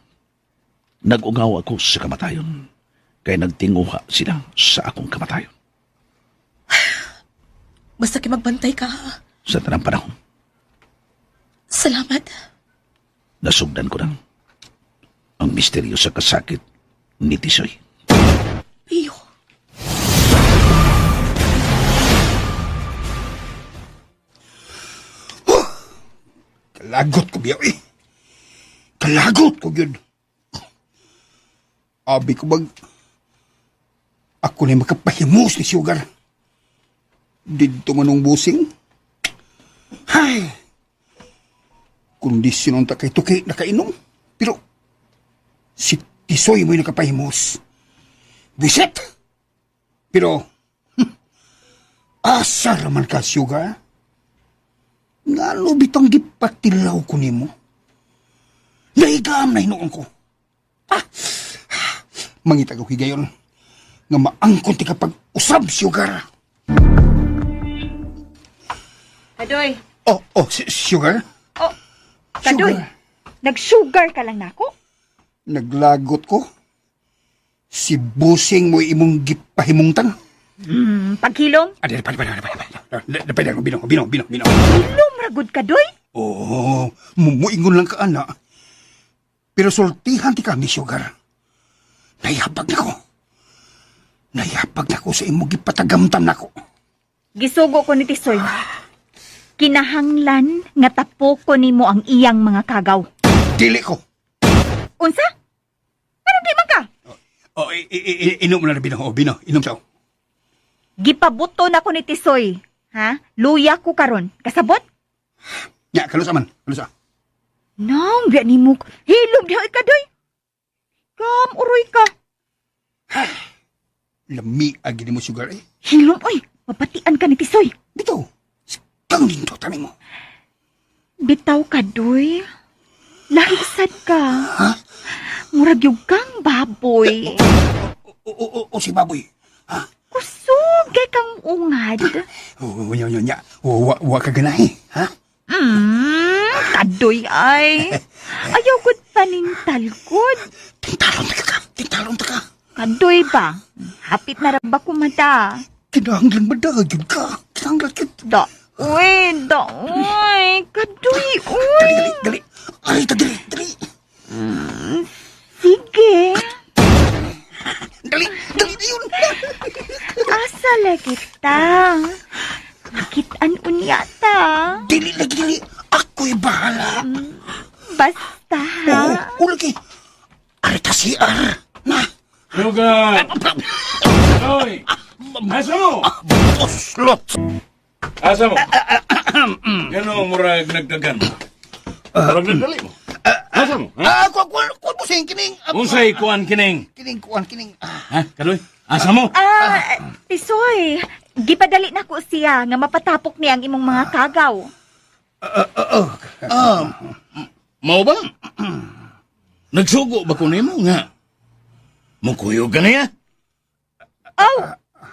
B: Nag-ungaw ako sa kamatayon. Kay nagtinguha sila sa akong kamatayon.
F: basta kay magbantay ka, ha?
B: Sa tanang panahon,
F: Salamat.
B: nasugdan ko na ang misteryo sa kasakit ni Tisoy.
F: Pio.
J: Kalagot ko biyaw eh. Kalagot ko yun. Abi ko bag... Ako na makapahimus ni Sugar. Dito manong busing. Hay! Kondisyon ta kay tuki nakainom. Pero si Tisoy mo'y nakapahimus. Bisit! Pero asa raman ka, Sugar? Ngano bitang gipatilaw ko nimo? Nahigam na hinuon ko. Ah! Mangita ko higayon nga maangkon ti kapag usab sugar.
K: Kadoy.
J: Oh, oh, sugar?
K: Oh, Kadoy.
J: Sugar.
K: Nag-sugar ka lang nako?
J: Naglagot ko. Si busing mo imong gipahimungtan.
K: Paghilom?
J: Ade, pa, pa, pa, pa, pa. Pa, bino, bino, bino, bino.
K: Hilom ragod kadoy?
J: Oh, mumuingon lang ka, ana. Pero sultihan ti kami, sugar. Nayabag na ko. Nayabag na ko sa imong gipatagamtam nako.
K: Gisugo ko ni Tisoy. Kinahanglan nga tapoko nimo ang iyang mga kagaw.
J: Dili ko.
K: Unsa? Anong di man ka?
J: Oh, inom na bino. Oh, bino, inom sa.
K: Gipabuto na ko ni Tisoy. Ha? Luya ko karon. Kasabot?
J: Nya, kalusa man, kalusa.
K: Nang, biya ni mo. Hilom diha kadoy. Kam, uroy ka.
J: Lami agi ni mo sugar eh.
K: Hilom, oy. Mapatian ka ni Tisoy.
J: Dito. Kang dito tani mo.
K: Bitaw ka, doy. Lahisad ka.
J: Ha?
K: Murag yung kang baboy.
J: O, o, o, o si baboy. Ha?
K: Kusog kay kang ungad.
J: O, nya, nya, nya. O, wa, wa ka ganahi. Ha?
K: Kadoy ay. Ayaw gud panintal gud.
J: Tintalon ta ka. Tintalon ta ka.
K: Kadoy ba? Hapit na ra ba kumata?
J: Kinahanglan ba dagag ka? Kinahanglan ka.
K: Da. Uy, da. Uy, kadoy, uy.
J: Dali, dali, dali. Aray ta, dali, dali.
K: Sige.
J: Dali, dali na yun.
K: Asa lagi ta? Makitaan unya ta.
J: Dili lagi, dili. Ako'y bahala.
K: Basta ha.
J: Oo, oh, lagi. Aray ta, CR. Na.
C: Sugar! Hoy!
H: Asa mo?
J: Oslot!
H: Asa mo? Gano murag nagdagan mo? Murag nagdali mo. Asa mo? Ha?
J: Ah, kuan kuan kuan busing kining
H: Unsay kuan kining?
J: kining kuan kining.
H: Ha? Kadoy? Asa mo?
K: Ah, Tisoy, gipadali na ko siya nga mapatapok niya ang imong mga kagaw.
H: Mao ba? Nagsugo ba ko nimo nga? Mukuyog ka niya?
K: Aw,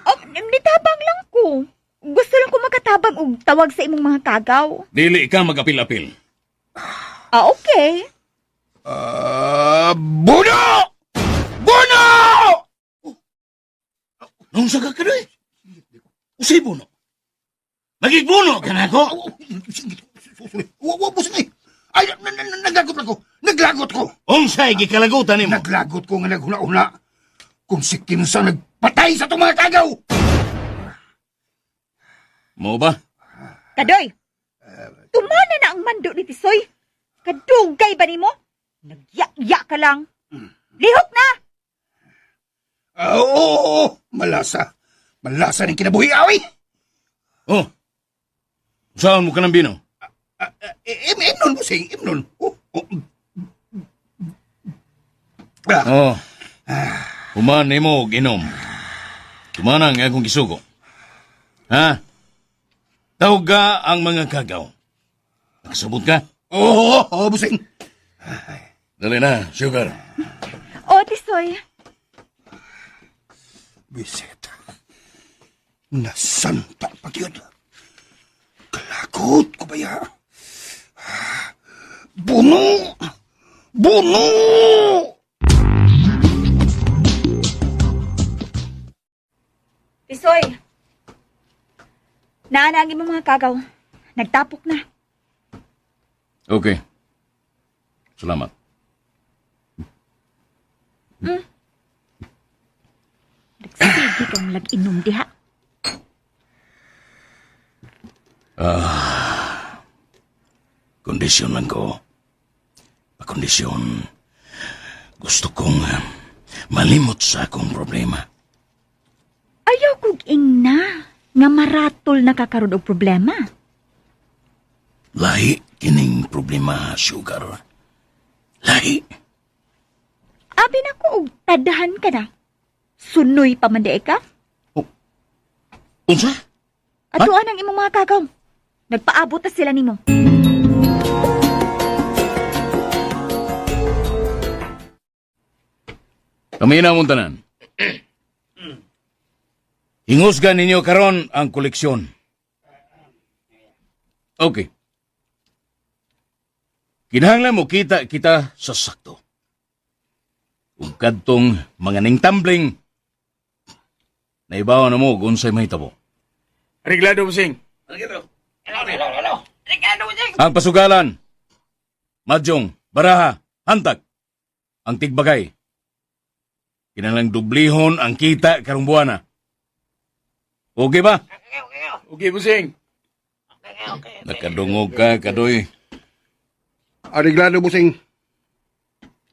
K: oh, nitabang lang ko. Gusto lang ko makatabang og tawag sa imong mga kagaw.
H: Dili ka magapil-apil.
K: Ah, okay.
J: Ah, buno! Buno!
H: Nung sa ka kadoy? Usay buno. Magigbuno ka na ako.
J: Wa wa busing eh. Ay, naglagot lang ko. Naglagot ko.
H: Unsay gikalagutan nimo?
J: Naglagot ko nga naghuna-huna kung si Kinsa nagpatay sa itong mga kagaw.
H: Mao ba?
K: Kadoy, tumana na ang mando ni Tisoy. Kadugay ba nimo? Nagya-ya ka lang. Lihok na!
J: Ah, oo, oo, oo. Malasa. Malasa ng kinabuhi, awi.
H: Oh. Saan mo ka ng bino?
J: Imnon, busing, imnon. Oh, oh. Ah,
H: Oh. Human nimo og inom. Tumana ang akong gisugo. Ha? Tawga ang mga kagaw. Nakasabot ka?
J: Oo, oo, oo, busing.
H: Dali na, sugar.
K: O, Tisoy,
J: Bisit. Nasanta pa yun. Kalakot ko ba ya? Buno! Buno!
K: Tisoy. Naa na ang imong mga kagaw. Nagtapok na.
H: Okay. Salamat.
K: Nagsige kang lag-inom diha.
H: Kondisyon lang ko. Pakondisyon. Gusto kong malimot sa akong problema.
K: Ayaw kog ingna nga maratol na kakaroon og problema.
H: Lahi kining problema, sugar. Lahi.
K: Abi na ko og tadahan ka na. Sunoy pa man di ka.
H: Unsa?
K: Atuan ang imong mga kagaw. Nagpaabot na sila nimo.
H: Paminaw mong tanan. Hingusgan ninyo karon ang koleksyon. Okay. Kinahanglan mo kita kita sa sakto. Ug kadtong mga ningtambling, naibawa na mo kung unsay mahitabo.
C: Reglado, busing.
H: Ang pasugalan, madyong, baraha, hantag, ang tigbagay. Kinahanglang dublihon ang kita karong buwana. Okay ba?
C: Okay, busing.
H: Nakadungog ka, kadoy.
J: Ariglado, busing.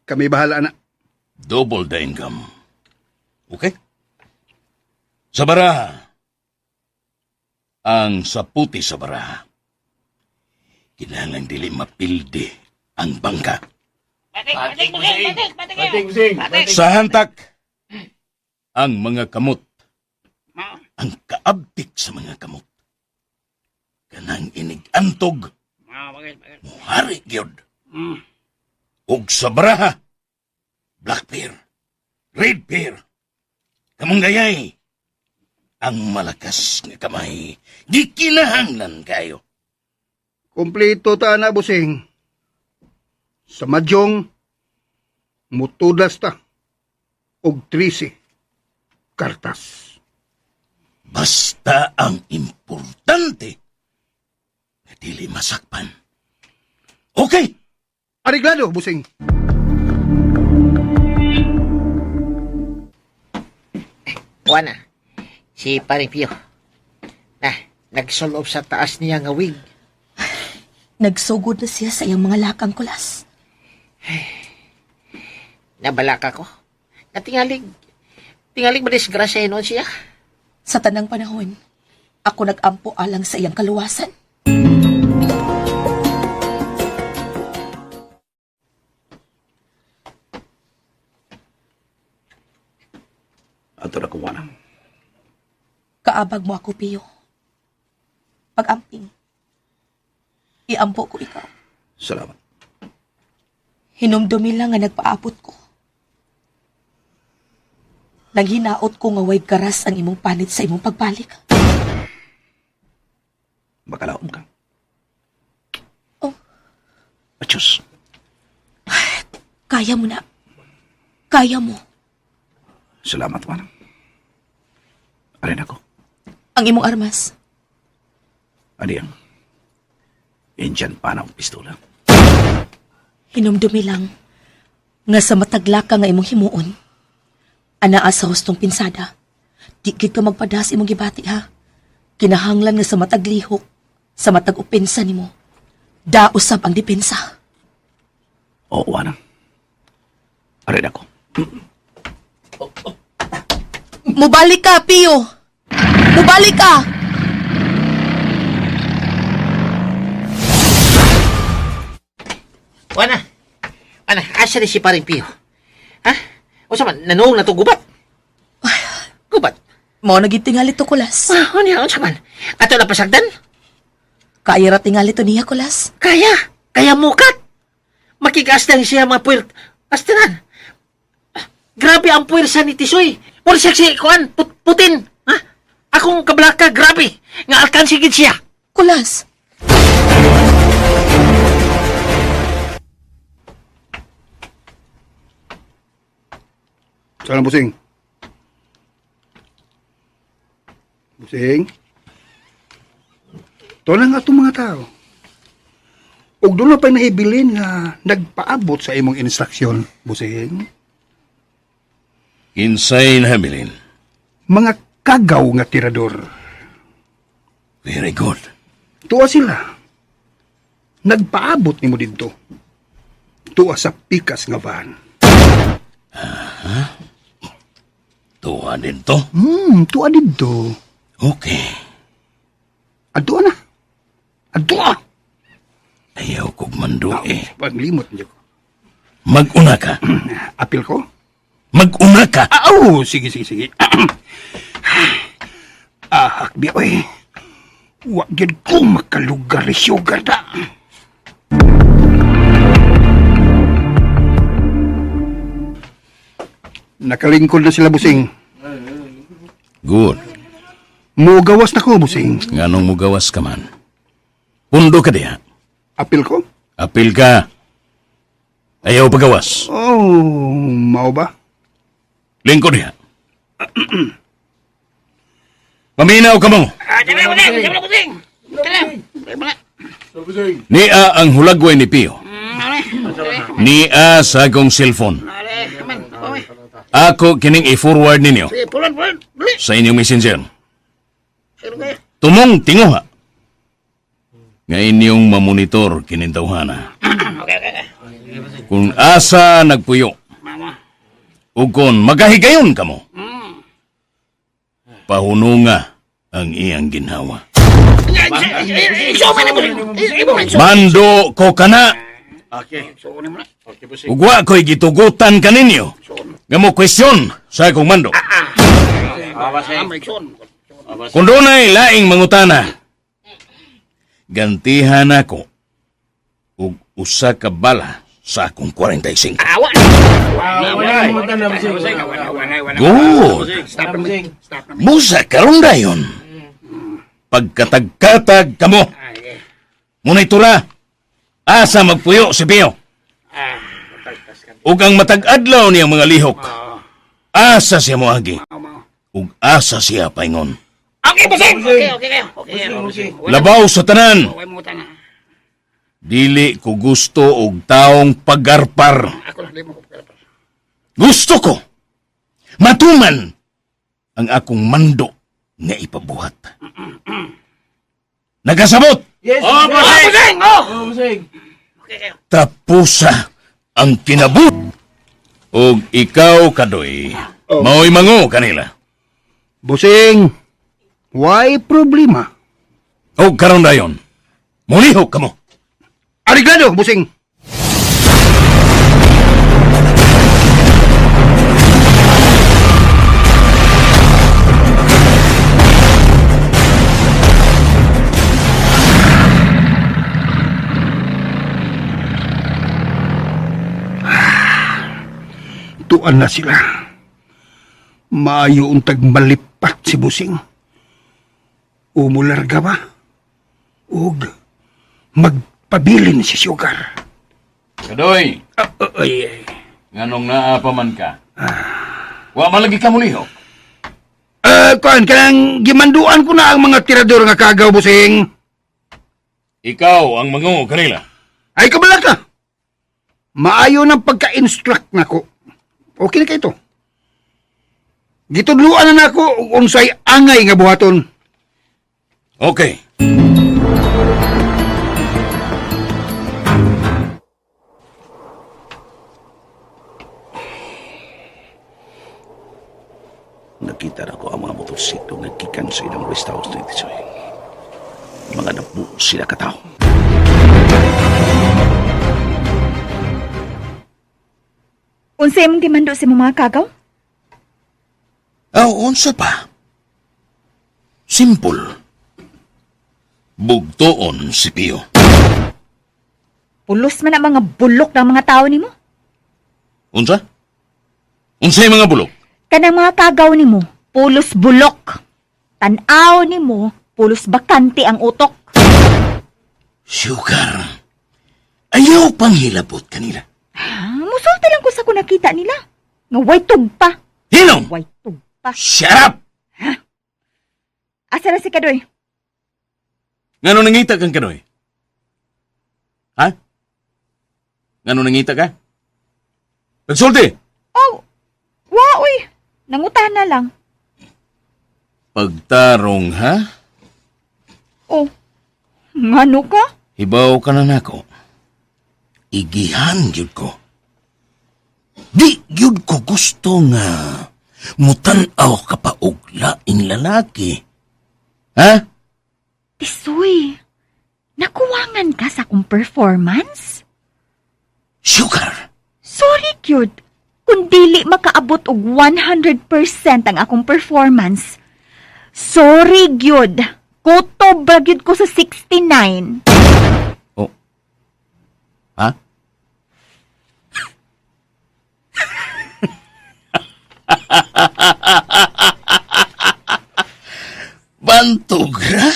J: Kami bahala na.
H: Double the income. Okay? Sa baraha. Ang saputi sa baraha. Kinahanglang dili mapildi ang bangka.
C: Batik, busing.
H: Sa hantak, ang mga kamot. Ang kaabtik sa mga kamot. Kanang inig-antog, muhari gyud. Ug sa baraha, black pear, red pear, kamong gayay, ang malakas nga kamay, gikinahanglan kayo.
J: Kompleto ta na, busing. Sa madyong, mutudas ta. Og 13. Kartas.
H: Basta ang importante, na dili masakpan. Okay!
J: Ariglado, busing.
D: Kuan na. Si Paring Pio. Na, nagsulob sa taas niya nga wig.
F: Nagsugod na siya sa iyang mga lakang kulas.
D: Nabalaka ko. Natingalig. Tingalig madisgrasya noon siya.
F: Sa tanang panahon, ako nagampo alang sa iyang kaluwasan.
B: Ato na kuwana.
F: Kaabag mo ako, Pio. Pag-amping, iampo ko ikaw.
B: Salamat.
F: Hinumdumi lang nga nagpaabot ko. Nanghinaot ko nga way garas ang imong panit sa imong pagbalik.
B: Makalaom ka.
F: Oh.
B: Adyos.
F: Kaya mo na. Kaya mo.
B: Salamat, Juana. Alin ako?
F: Ang imong armas.
B: Ano yan? Indian pa na ang pistola.
F: Hinumdumi lang nga sa mataglaka nga imong himuon. Anaa sa hustong pinsada. Di gid ka magpadas imong gibati ha. Kinahanglan nga sa matag lihok, sa matag opensa nimo. Dausab ang depensa.
B: Oo, Juana. Arin ako.
F: Mubalik ka, Pio. Mubalik ka.
D: Wana. Ana, asa ni si paring Pio? Ha? Unsa man nanuong na to gubat? Gubat.
F: Mao na gid tingali to kulas.
D: Ah, unya unsa man? Ato na pasagdan?
F: Kaya ra tingali to niya kulas.
D: Kaya, kaya mukat. Makigas lang siya mga puwert. Astanan. Grabe ang puwersa ni Tisoy. Mura siya si Kuan, Putin. Ha? Akong kablaka, grabe. Nga alkansi gid siya.
F: Kulas.
J: Sana, Busing. Busing. Ito na nga itong mga tao. Ug doon na pa'y nahibilin nga nagpaabot sa imong instruksyon, Busing.
H: Kinsay na habilin.
J: Mga kagaw nga tirador.
H: Very good.
J: Tuwa sila. Nagpaabot nimo didto. Tuwa sa pikas nga van.
H: Tuwa din to.
J: Tuwa didto.
H: Okay.
J: Adto na. Adto.
H: Ayaw kog mando eh.
J: Paglimot niyo ko.
H: Mag-una ka.
J: Apil ko?
H: Mag-una ka.
J: Ah, oh, sige, sige, sige. Ahak biya, oy. Wa gyud ko makalugar ni sugar da. Nakalingkod na sila, Busing.
H: Good.
J: Mugawas na ko, Busing.
H: Nganong mugawas ka man. Pundo ka diha.
J: Apil ko?
H: Apil ka. Ayaw pagawas.
J: Oh, mao ba?
H: Lingkod diha. Paminaw ka mo.
G: Ah, tara, busing! Tara, busing! Tara! Tara!
H: Nia ang hulagway ni Pio. Nia sa akong cellphone.
G: Are, kaman. Oy.
H: Ako kining i-forward ninyo
G: Sige, pulon, pulon. Dali.
H: sa inyong messenger.
G: Sino kayo?
H: Tumong tinguha. Nga inyong mamonitor kinintawhana.
G: Okay, okay, okay.
H: Kung asa nagpuyo,
G: Mama.
H: ug kon magahigayon kamo. Pahununga ang iyang ginhawa.
G: Isuman na, busing! Isuman!
H: Mando ko kana.
G: Isuman mo na.
H: Ug wa ko'y gitugutan kaninyo. Nga mo question sa akong mando.
G: Ah, may isuon.
H: Kung dunay laing mangutana, gantihan ako og usa ka bala sa akong 45.
G: Awa! Wala, wala.
H: Good.
G: Stop na, stop na.
H: Busa karon dayon. Pagkatagkatag kamo. Ngunay tura, asa magpuyo si Pio. Ug ang matag adlaw niyang mga lihok, asa siya moagi. Ug asa siya paingon.
G: Okay, busing! Okay, okay, okay. Okay, okay.
H: Labaw sa tanan,
G: Okay mo tana.
H: dili ko gusto og taong pagarpar.
G: Ako lang, di mo ko pagkalapas.
H: Gusto ko matuman ang akong mando nga ipabuhat. Nagasabot!
G: Oh, busing! Oh! Okay, kayo.
H: Tapusa ang kinabot. Og ikaw, Kadoy, mao'y mango kanila.
J: Busing! Why problema?
H: Og karon dayon. Mulihok kamo.
J: Ariglado, busing! Tuan na sila. Maayo untag malipat si Busing. Umularga ba? Ug magpabilin si Sugar.
H: Kadoy,
J: Ay, ay.
H: nganong naa pa man ka? Wa malagi ka mulihok.
J: Kuan, kanang gimanduan ko na ang mga tirador nga kagaw, Busing.
H: Ikaw ang mangungo kanila.
J: Ay, kabala ka. Maayo ng pagka-instruct nako. Okay na kayo to. Gitudluan na nako unsay angay nga buhaton.
H: Okay.
B: Nakita na ko ang mga motorsiklo nga gikan sa ilang rest house ni Tisoy. Mga nabuo sila katao.
K: Unsa imong gimando sa imong mga kagaw?
H: Aw, unsa pa? Simple. Bugtoon si Pio.
K: Pulos man ang mga bulok ng mga tao nimo.
H: Unsa? Unsay mga bulok?
K: Kanang mga kagaw nimo, pulos bulok. Tan-aw nimo, pulos bakante ang utok.
H: Sugar. Ayaw pang hilabot kanila.
K: Ah, musulti lang ko sa kung nakita nila. Nga way tugpa.
H: Hinom!
K: Way tugpa.
H: Shut up!
K: Asa na si Kadoy?
H: Ngano nangita kang kanoy? Ha? Ngano nangita ka? Pagsulti!
K: Oh, wa uy. Nangutahan na lang.
H: Pagtarong, ha?
K: Oh, ngano ka?
H: Hibaw ka na nako. Igihan gyud ko. Di gyud ko gusto nga mutan-aw ka pa og laing lalaki. Ha?
K: Tisoy, nakuwangan ka sa akong performance?
H: Sugar!
K: Sorry, cute. Kung dili makaabot og 100% ang akong performance. Sorry, gyud. Kutob ra gyud ko sa 69.
H: Oh. Ha? Bantog ra?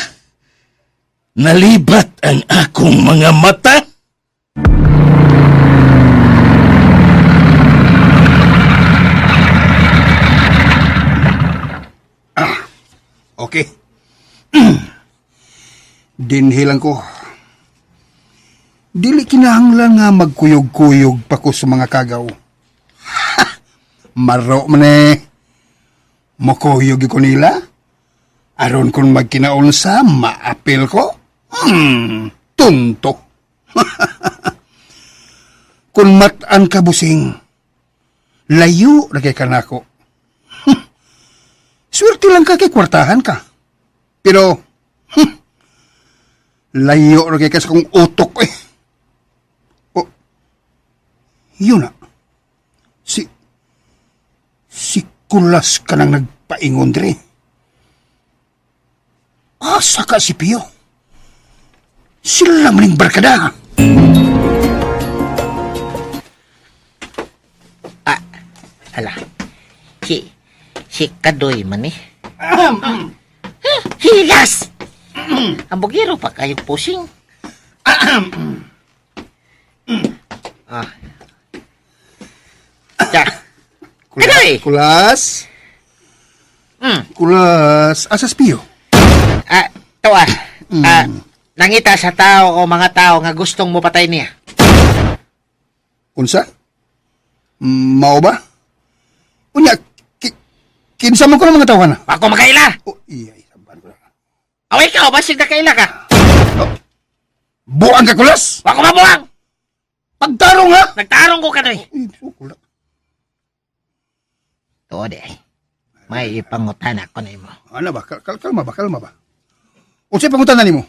H: Nalibat ang akong mga mata?
J: Okay. Dinhilang ko. Dili kinahanglan nga magkuyog-kuyog pa ko sa mga kagaw. Maro man eh. Mukuyog ko nila. Aron kung magkinaunsa, maapil ko. Tunto. Kung matan ka busing, layo ra kay kanako. Swerte lang ka kay kwartahan ka. Pero, layo ra kay ka sa kong utok eh. O, yun na. Si Kulas ka nang nagpaingon dire. Asa ka si Pio? Sila maning barkada.
D: Ah, hala. Si Kadoy man eh. Hilas! Ang bugiro pa kayong pusing. Ah. Ya. Kadoy!
J: Kulas? Kulas, asas Pio?
D: Ah, to ah. Ah, nangita sa tao o mga tao nga gustong mo patay niya.
J: Unsa? Mao ba? Unya, kinsa man ko ng mga tawana?
D: Ako makaila.
J: Oh, iya, sampan ko na.
D: Aw, ikaw, basig na kaila ka.
J: Buang ka, Kulas!
D: Ako mabuang!
J: Pagtarong, ha?
D: Nagtarong ko, Kadoy.
J: Ay, sukula.
D: Tuod eh. May ipangutana ko nimo.
J: Ano ba? Kalma ba? Kalma ba? Unsay pangutana nimo?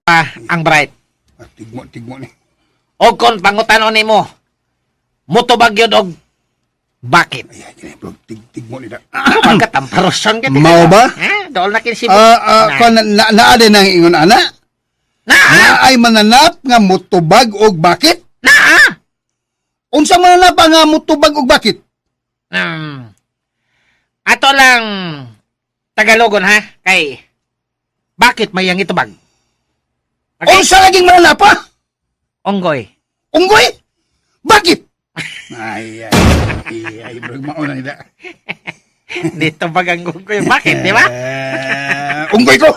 D: Ah, ang bright.
J: Ah, tigmo, tigmo ni.
D: O kon pangutanon nimo. Mutubag yun og bakit?
J: Ay, ay, kini, bro. Tigmo ni da.
D: Pagkatamparoson ka.
J: Mao ba?
D: Ha? Dool na kinsi.
J: Ah, ah, kon na naa din ang ingon ana.
D: Naa!
J: Na ay mananap nga mutubag og bakit?
D: Naa!
J: Unsa mananap nga mutubag og bakit?
D: Ato lang Tagalogon ha kay bakit may ang itubag? Okay?
J: Unsa laging mananap ha?
D: Onggoy.
J: Unggoy? Bakit? Ay, ay, ay, ay, bro, mauna nila.
D: Dito bag ang unggoy. Bakit, di ba?
J: Eh, unggoy ko!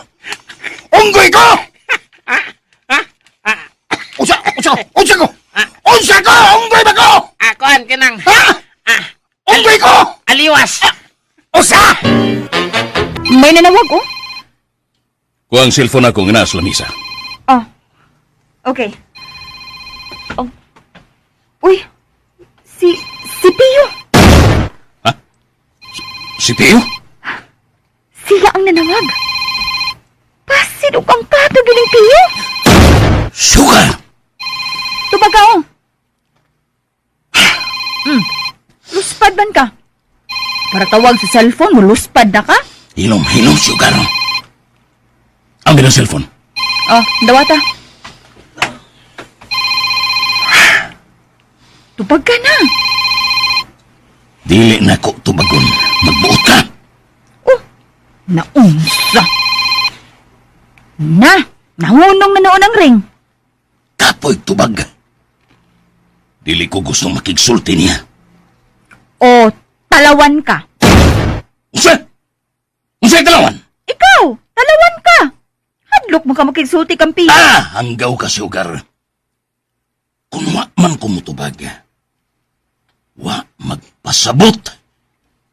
J: Unggoy ko!
D: Ah, ah,
J: Unsa, unsa, unsa ko? Unsa ko? Unggoy ba ko?
D: ah, kuan kinang
J: Ha?
D: ah,
J: Unggoy ko!
D: aliwas.
J: Usa!
K: May nanawag, oh.
H: Kuha ang cellphone ako nga nasa lamisa.
K: Oh. Okay. Oh. Uy. Si Pio.
H: Si Pio?
K: Sila ang nanawag. Pasin og ang kato gining Pio.
H: Sugar!
K: Tubag ka, oh. Luspad man ka. Para tawag sa cellphone mo, luspad na ka?
H: Hilom, hilom, sugar. Ang binang cellphone.
K: Oh, dawata. Tubag ka na.
H: Dili na ko tubagon. Magbuot ka.
K: Oh, naunsa. Na, nahunong na noon ang ring.
H: Kapoy tubag. Dili ko gusto makigsulti niya.
K: O, talawan ka.
H: Unsa? Unsa talawan?
K: Ikaw, talawan ka. Hadlok mo ka makigsulti kang Pio.
H: Ah, hanggaw ka, sugar. Kung wa man ko mutubag, wa magpasabot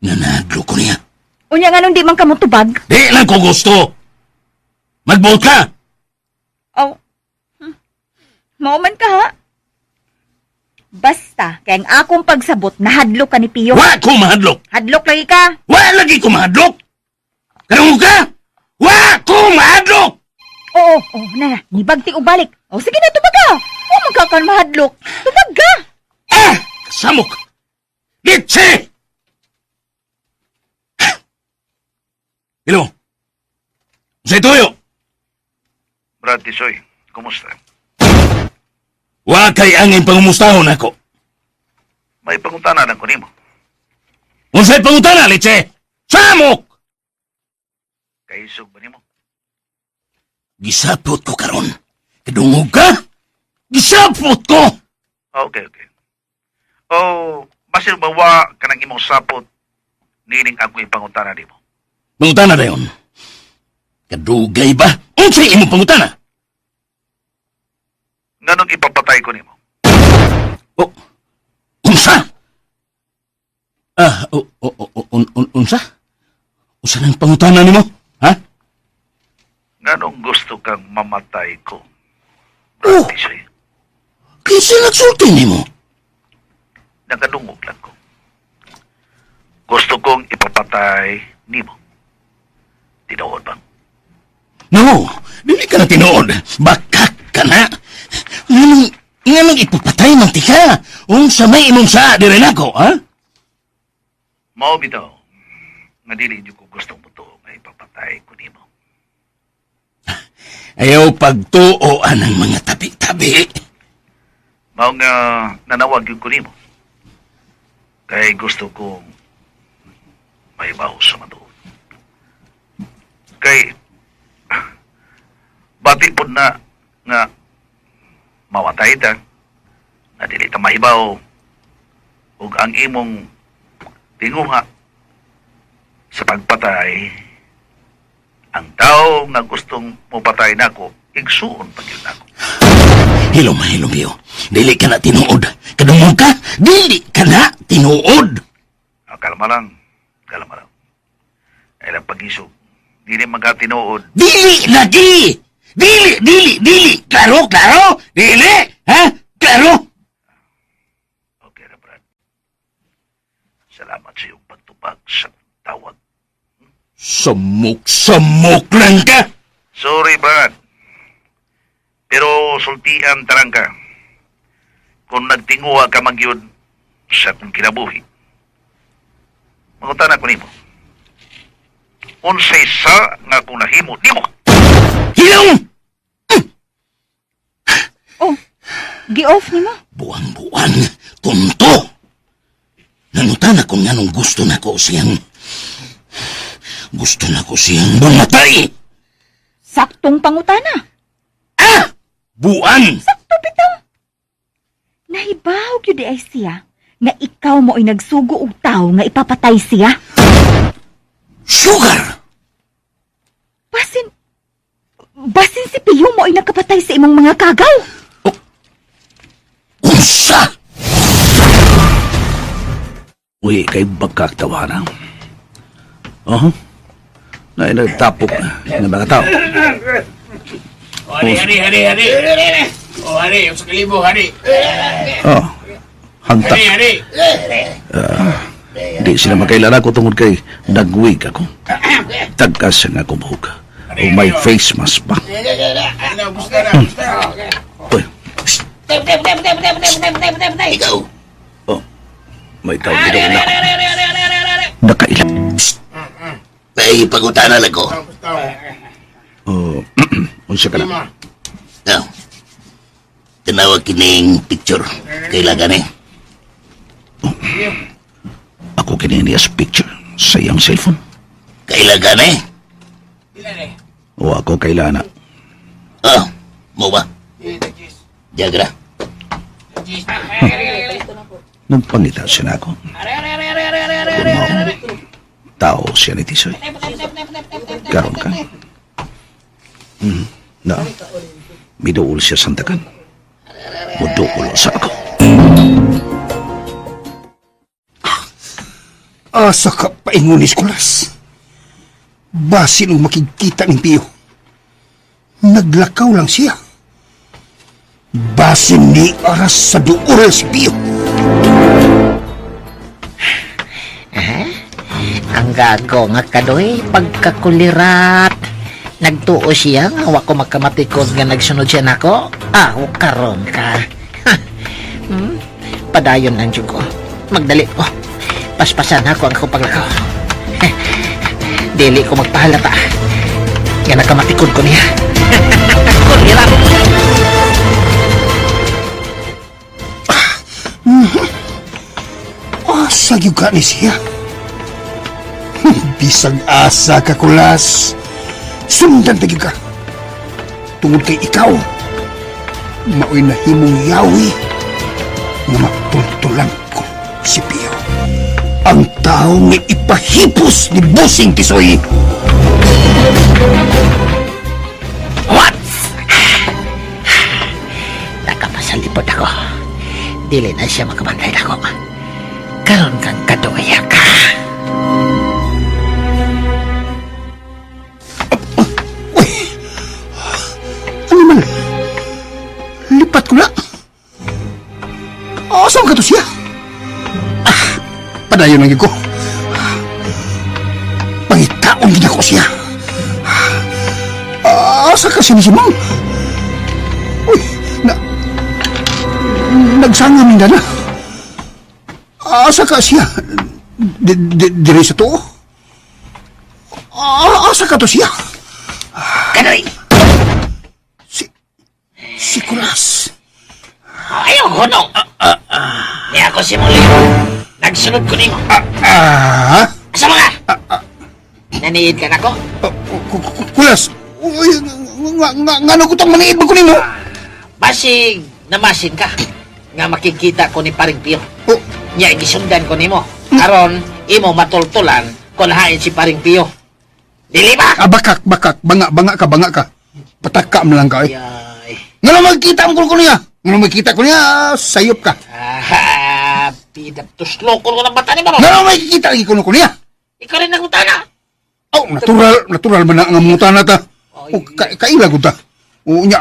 H: na nahadlo ko niya.
K: Unya nga nung di man ka motubag.
H: Di lang ko gusto. Magbuot ka.
K: Oh. Mao man ka ha. Basta, kay ang akong pagsabot, nahadlok ka ni Pio.
H: Wa ko mahadlok.
K: Hadlok lagi ka.
H: Wa lagi ko mahadlok. Karong ka? Wa ko mahadlok.
K: Oo, oo, na, na. Nibagti og balik. O sige na, tubag ka. O magkakan mahadlok. Tubag ka.
H: Ah! Kasamok! Litsi! Hello? Sa tuyo!
B: Brad Tisoy, kumusta?
H: Wa kay angin pangumustahon ako.
B: May pangutana lang ko nimo.
H: Unsay pangutana, Litsi? Samok!
B: Kaisog ba nimo?
H: Gisapot ko karon. Kadungog ka? Gisapot ko!
B: Okay, okay. Oh, basin ba wa kanang imong sapot nining ako ipangutana nimo?
H: Pangutana dayon. Kadugay ba? Unsay imong pangutana?
B: Nganong ipapatay ko nimo?
H: Oh, unsa? Ah, o, o, o, unsa? Unsa nang pangutana nimo? Ha?
B: Nganong gusto kang mamatay ko?
H: Oh!
B: Brad Tisoy,
H: Kinsa nagsulti nimo?
B: nakadungog lang ko. Gusto kong ipapatay nimo. Tinuod ba?
H: No, dili ka na tinuod. Bakak ka na. Nganong ipapatay man tika? Unsa may imong saa diri nako, ha?
B: Mao bitaw nga dili jud ko gustong mutuo nga ipapatay ko nimo.
H: Ayaw pagtuo ang mga tabi-tabi.
B: Mao nga nanawag gyud ko nimo. Kay gusto kong maibaw sa matuod. Kay bati pod na nga mawatay ta na dili ta mahibaw ug ang imong tinguha sa pagpatay ang tao nga gustong mopatay nako igsuon pa gyud nako.
H: Hilom, hilom, iyo. Dili ka na tinuod. Kadungog ka, dili ka na tinuod.
B: Ah, kalma lang. Kalma lang. Ay lang pag-isog. Dili magkatinuod.
H: Dili lagi! Dili, dili, dili! Klaro, klaro! Dili! Ha? Klaro!
B: Okay ra, Brad. Salamat sa iyong pagtubag sa akong tawag.
H: Samok-samok lang ka!
B: Sorry, Brad. Pero sultian tarang ka. Kung nagtinguha ka man gyud sa akong kinabuhi. Mangutana ko nimo. Unsay sa nga akong nahimo nimo?
H: Hilong!
K: Oh, gi-off nimo.
H: Buang-buang, tunto! Nangutan ako nga nung gusto na ko siyang... Gusto na ko siyang mamatay!
K: Saktong pangutana.
H: Ah! Buang!
K: Sakto bitaw. Nahibaw gyud ay siya nga ikaw mo ay nagsugo og tawo nga ipapatay siya.
H: Sugar!
K: Basin basin si Pio mo ay nakapatay sa imong mga kagaw.
H: Unsa!
B: Uy, kay bagkaktawa na. Oh, na nagtapok ng mga tao.
C: Hari, hari, hari, hari. Oh, hari, yung sa kalibo, hari.
B: Oh, hantak.
C: Hari, hari.
B: Di sila makailala ko tungod kay nagwig ako. Tagkas nga ako buhok. O may face mask pa.
C: Ano, gusto na, gusto na.
B: Uy,
I: Ikaw,
B: oh, may tao dito na. Nakaila.
I: may pagutana lang ko.
B: Oh, unsa ka na?
I: Now, tinawag kining picture. Kailangan eh.
B: Ako kini niya sa picture sa iyang cellphone.
I: Kailangan eh.
B: O ako kailana.
I: Oh, mo ba? Jagra.
B: Nagpangita siya na ako. Kung mao, tao siya ni Tisoy. Karon ka. Na. Miduol siya sa santakan. Muduol sa ako.
J: Asa ka paingon ni Kulas. Basin ang makikita ng Pio. Naglakaw lang siya. Basin ni aras sa duol si Pio.
D: Ang gago nga kadoy, pagkakulirat. Nagtuo siya nga wa ko makamatikod nga nagsunod siya nako. Ah, karon ka. Ha. Padayon lang jud ko. Magdali ko. Paspasan ako ang akong paglakaw. Dili ko magpahalata. Nga nakamatikod ko niya. Kulirat!
J: Asa gyud ka ni siya. Bisag asa ka, Kulas. Sundan ta gyud ka. Tungod kay ikaw, mao'y nahimong yawi nga matultulan ko si Pio. Ang tao nga ipahipos ni Busing Tisoy.
D: What? Nakapasalipot ako. Dili na siya makabantay nako. Karon kang kaduya ka.
J: Uy! Ano man? Lipat ko na. Asa ka to siya? Ah, padayon lang yun ko. Pangitaon din ako siya. Ah, asa ka siya ni Simong? Uy, na... Nagsanga min na. Asa ka siya? Diri sa tuo? Ah, asa ka to siya?
I: Kanoy!
J: Si... Si Kulas.
D: Ayaw, hunong! Niya ako si Muli. Nagsunod ko nimo.
J: Ah?
D: Asa mga? Naniid ka nako?
J: Kulas! Uy, nga, nga, nga, nga ko tang maniid ba ko nimo?
D: Basig namasin ka. Nga makikita ko ni Paring Pio.
J: Oh,
D: Nya gisundan ko nimo. Aron imo matultulan kung hain si Paring Pio. Dili ba?
J: ah, bakak, bakak, banga, banga ka, banga ka. Pataka mo lang ka, eh.
D: Yay.
J: Nga na magkita mo ko niya. Nga na magkita ko niya, sayop ka.
D: Ah, pidap tuslo ko ng bata ni mo.
J: Nga na magkita lagi ko ko niya.
D: Ikaw rin nagutana.
J: Oh, natural, natural man na ang muta na ta. O, kaila ko ta. O, nya,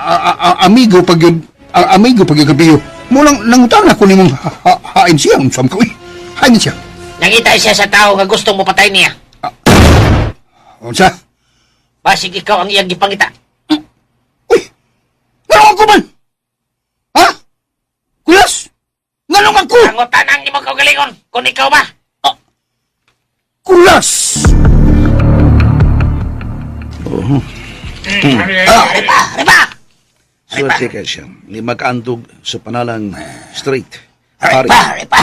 J: amigo pag yun, amigo pag yun kapiyo. Mo lang, nangutana ko nimong hain siya, unsam ka, uy. Hain siya.
D: Nangita siya sa tao nga gustong mopatay niya.
J: Unsa?
D: Basig ikaw ang iyang gipangita.
J: Uy! Nganong ako man? Ha? Kulas! Nganong ako?
D: Pangutan ang imong kaugalingon kung ikaw ba.
J: Kulas!
I: Oh, ripa, ripa!
B: Swerte kay siya. Ni mag-andog sa panalang straight. Hari.
I: Ripa, ripa!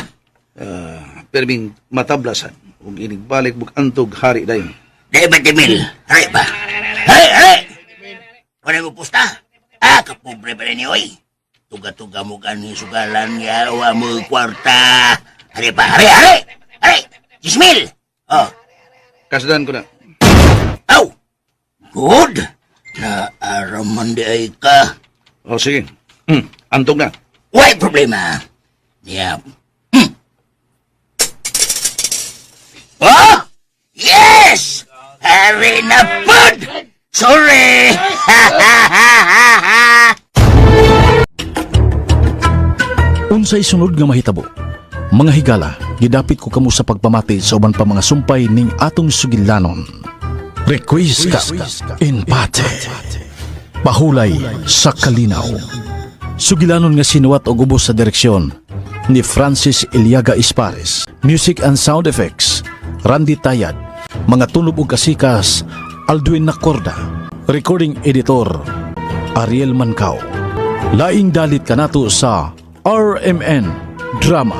B: Perming matablasan. Ug inigbalik bug antog hari dayon.
I: Di ba, Timil? Ripa! Hey, hey! Wala mo pusta? Ah, kapobre pa rin ni oy. Tuga-tuga mo gani sugalan ya, wa mo kwarta. Hari pa, hari, hari! Hari! Jismil! Oh,
B: Kasdan ko na.
I: aw! Good! Naaraman di ay ka.
B: O sige. Antog na.
I: Way problema. Niya. Oh! Yes! Hari na pod! Sorry!
A: Unsay sunod nga mahitabo? Mga higala, gidapit ko kamo sa pagpamati sa uban pa mga sumpay ning atong sugilanon. Requiescat in pate. Pahulay sa kalinaw. Sugilanon nga sinuwat og ubos sa direksyon ni Francis Iliaga Ispares. Music and sound effects, Randy Tayad. Mga tunob ug kasikas, Aldwin Nacorda. Recording editor, Ariel Mancao. Laing dalit kanato sa RMN Drama.